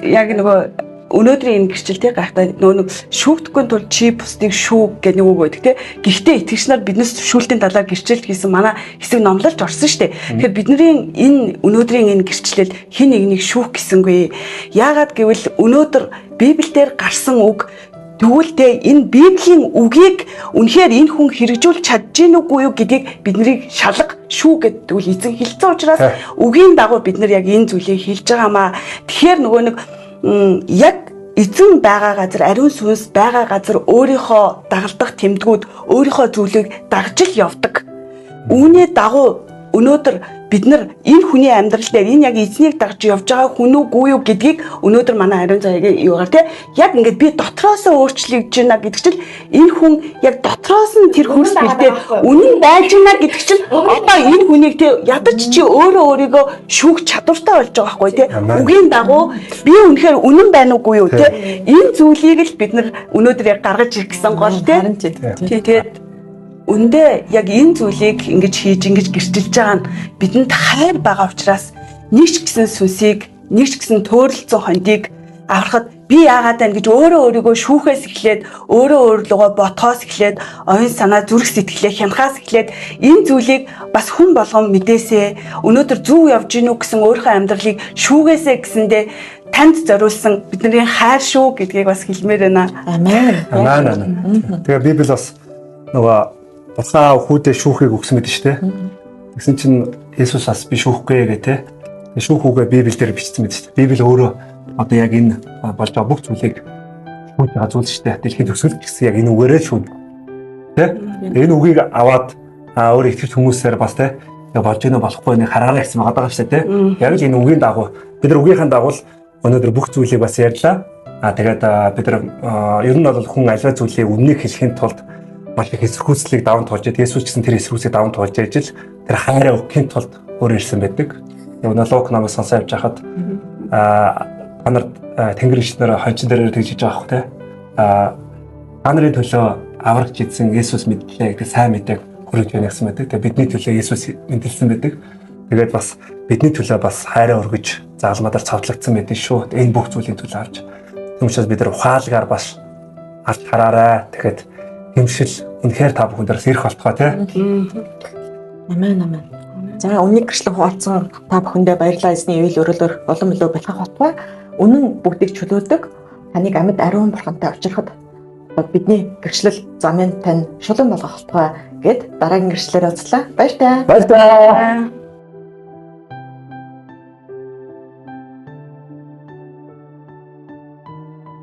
яг нөгөө өнөөдрийн энэ гэрчлэлтэй гайхтай нөгөө нэг шүүгдэхгүй тул чи бусдыг шүүг гэх нэг үг байдаг те. Гэхдээ итгэгч нар биднээс шүүлтийн талаар гэрчлэл хийсэн манай хэсэг номлолж орсон шүү дээ. Тэгэхээр бидний энэ өнөөдрийн энэ гэрчлэл хин нэгнийг шүүх гэсэнгүй. Яагаад гэвэл өнөөдөр Библиэлд гарсан үг тэгвэл те энэ Библийн үгийг үнэхээр энэ хүн хэрэгжүүлж чадж гин үгүй юу гэдгийг биднийг шалга шүү гэдэг үл эзэн хэлсэн учраас үгийн дагуу бид нар яг энэ зүйлийг хэлж байгаамаа. Тэгэхээр нөгөө нэг яг эзэн байгаа газар ариун сүнс байгаа газар өөрийнхөө дагалдах тэмдгүүд өөрийнхөө зүйлийг дагж л явдаг. Үүний дагуу өнөөдөр бид нар энэ хүний амьдрал дээр энэ яг эзнийг дагж явж байгаа хүн үгүй юу гэдгийг өнөөдөр манай ариун заяагийн юугаар те яг ингээд би дотроосоо өөрчлөгдөж байна гэдэг чинь энэ хүн яг дотроос нь тэр хөрс бэлдээд үнэн байж байна гэдэг чинь одоо энэ хүнийг те ядаж чи өөрөө өөрийгөө шүүх чадвартай болж байгаа байхгүй те үгийн дагуу би үнэхээр үнэн байна уугүй юу те энэ зүйлийг л бид нар өнөөдөр яг гаргаж ирэх гэсэн гол те. Тэгээд үндэ яг энэ зүйлийг ингэж хийж ингэж гэрчилж байгаа нь бидэнд хайр байгаа учраас нэг ч гэсэн сүнсийг нэг ч гэсэн төөрөлдсөн хондийг аврахад би яагаад байна гэж өөрөө өөрийгөө шүүхээс эхлээд, өөрөө өөрлөгөө ботхоос эхлээд, оюун санаа, зүрх сэтгэлээ хянахаас эхлээд энэ зүйлийг бас хүн болгон мэдээсээ, өнөөдөр зөв явж гинүү гэсэн өөрийнхөө амьдралыг шүүгээсээ гэсэндээ танд зориулсан бидний хайр шүү гэдгийг бас хэлмээр байна. Амен. Амен, амен. Тэгээ Библи бас нөгөө Бурхан хүүдээ шүүхийг өгсөн гэдэг шүү дээ. Тэгсэн чинь Есүс бас би шүүхгүй гэх тээ. Тэгээ шүүх үгээ Библиэлд бичсэн байдаг шүү дээ. Библи өөрөө одоо яг энэ болж байгаа бүх зүйлийг шүүж байгаа зүйл шүү дээ. Дэлхийн төгсгөл гэсэн яг энэ үгээрээ шүүн. Тэ? Энэ үгийг аваад өөр итгэвч хүмүүсээр бас тэ болж гинэ болохгүй нэг хараарай гэсэн байгаа даа шүү дээ. Тэ? Яг л энэ үгийн дагуу бид нар үгийнхээ дагуу л өнөөдөр бүх зүйлийг бас ярьлаа. Тэгээд бид нар ер нь бол хүн аливаа зүйлийг үннийг хэлэхийн тулд маш их эсэргүүцлийг даван туулж, Есүс ч гэсэн тэр эсэргүүцлийг даван туулж ижил тэр хайраа өгөхийн тулд өөр ирсэн байдаг. Яг Лук намайг сонсоо явж хахад та нар Тэнгэр ич нар хончин дээр тэгж хийж байгаа хөх те. Та нарын төлөө аврагч идсэн Есүс мэдлээ гэдэг сайн мэдээг хүргэж байна гэсэн байдаг. Тэгээ бидний төлөө Есүс мэндэлсэн байдаг. Тэгээд бас бидний төлөө бас хайраа өргөж загалмаа дээр цовдлогдсон байдаг шүү. Энэ бүх зүйлийн төлөө авч. Тийм учраас бид нар ухаалгаар бас авч хараарай. Тэгэхэд хэмшил үнэхээр та бүхэн дээрс ирэх болтугай те. Амен, амен. За, үннийг гэрчлэн хуваалцсан та бүхэндээ баярлалаа. Эзний ивэл өрөөлөөр улам илүү бэлхах болтугай. Үнэн бүгдийг чөлөөлдөг. Таныг амьд ариун бурхантай учрахад бидний гэрчлэл замын тань шулуун болгох болтугай гэд дараагийн гэрчлэлээр уулзлаа. Баяртай. Баярлалаа.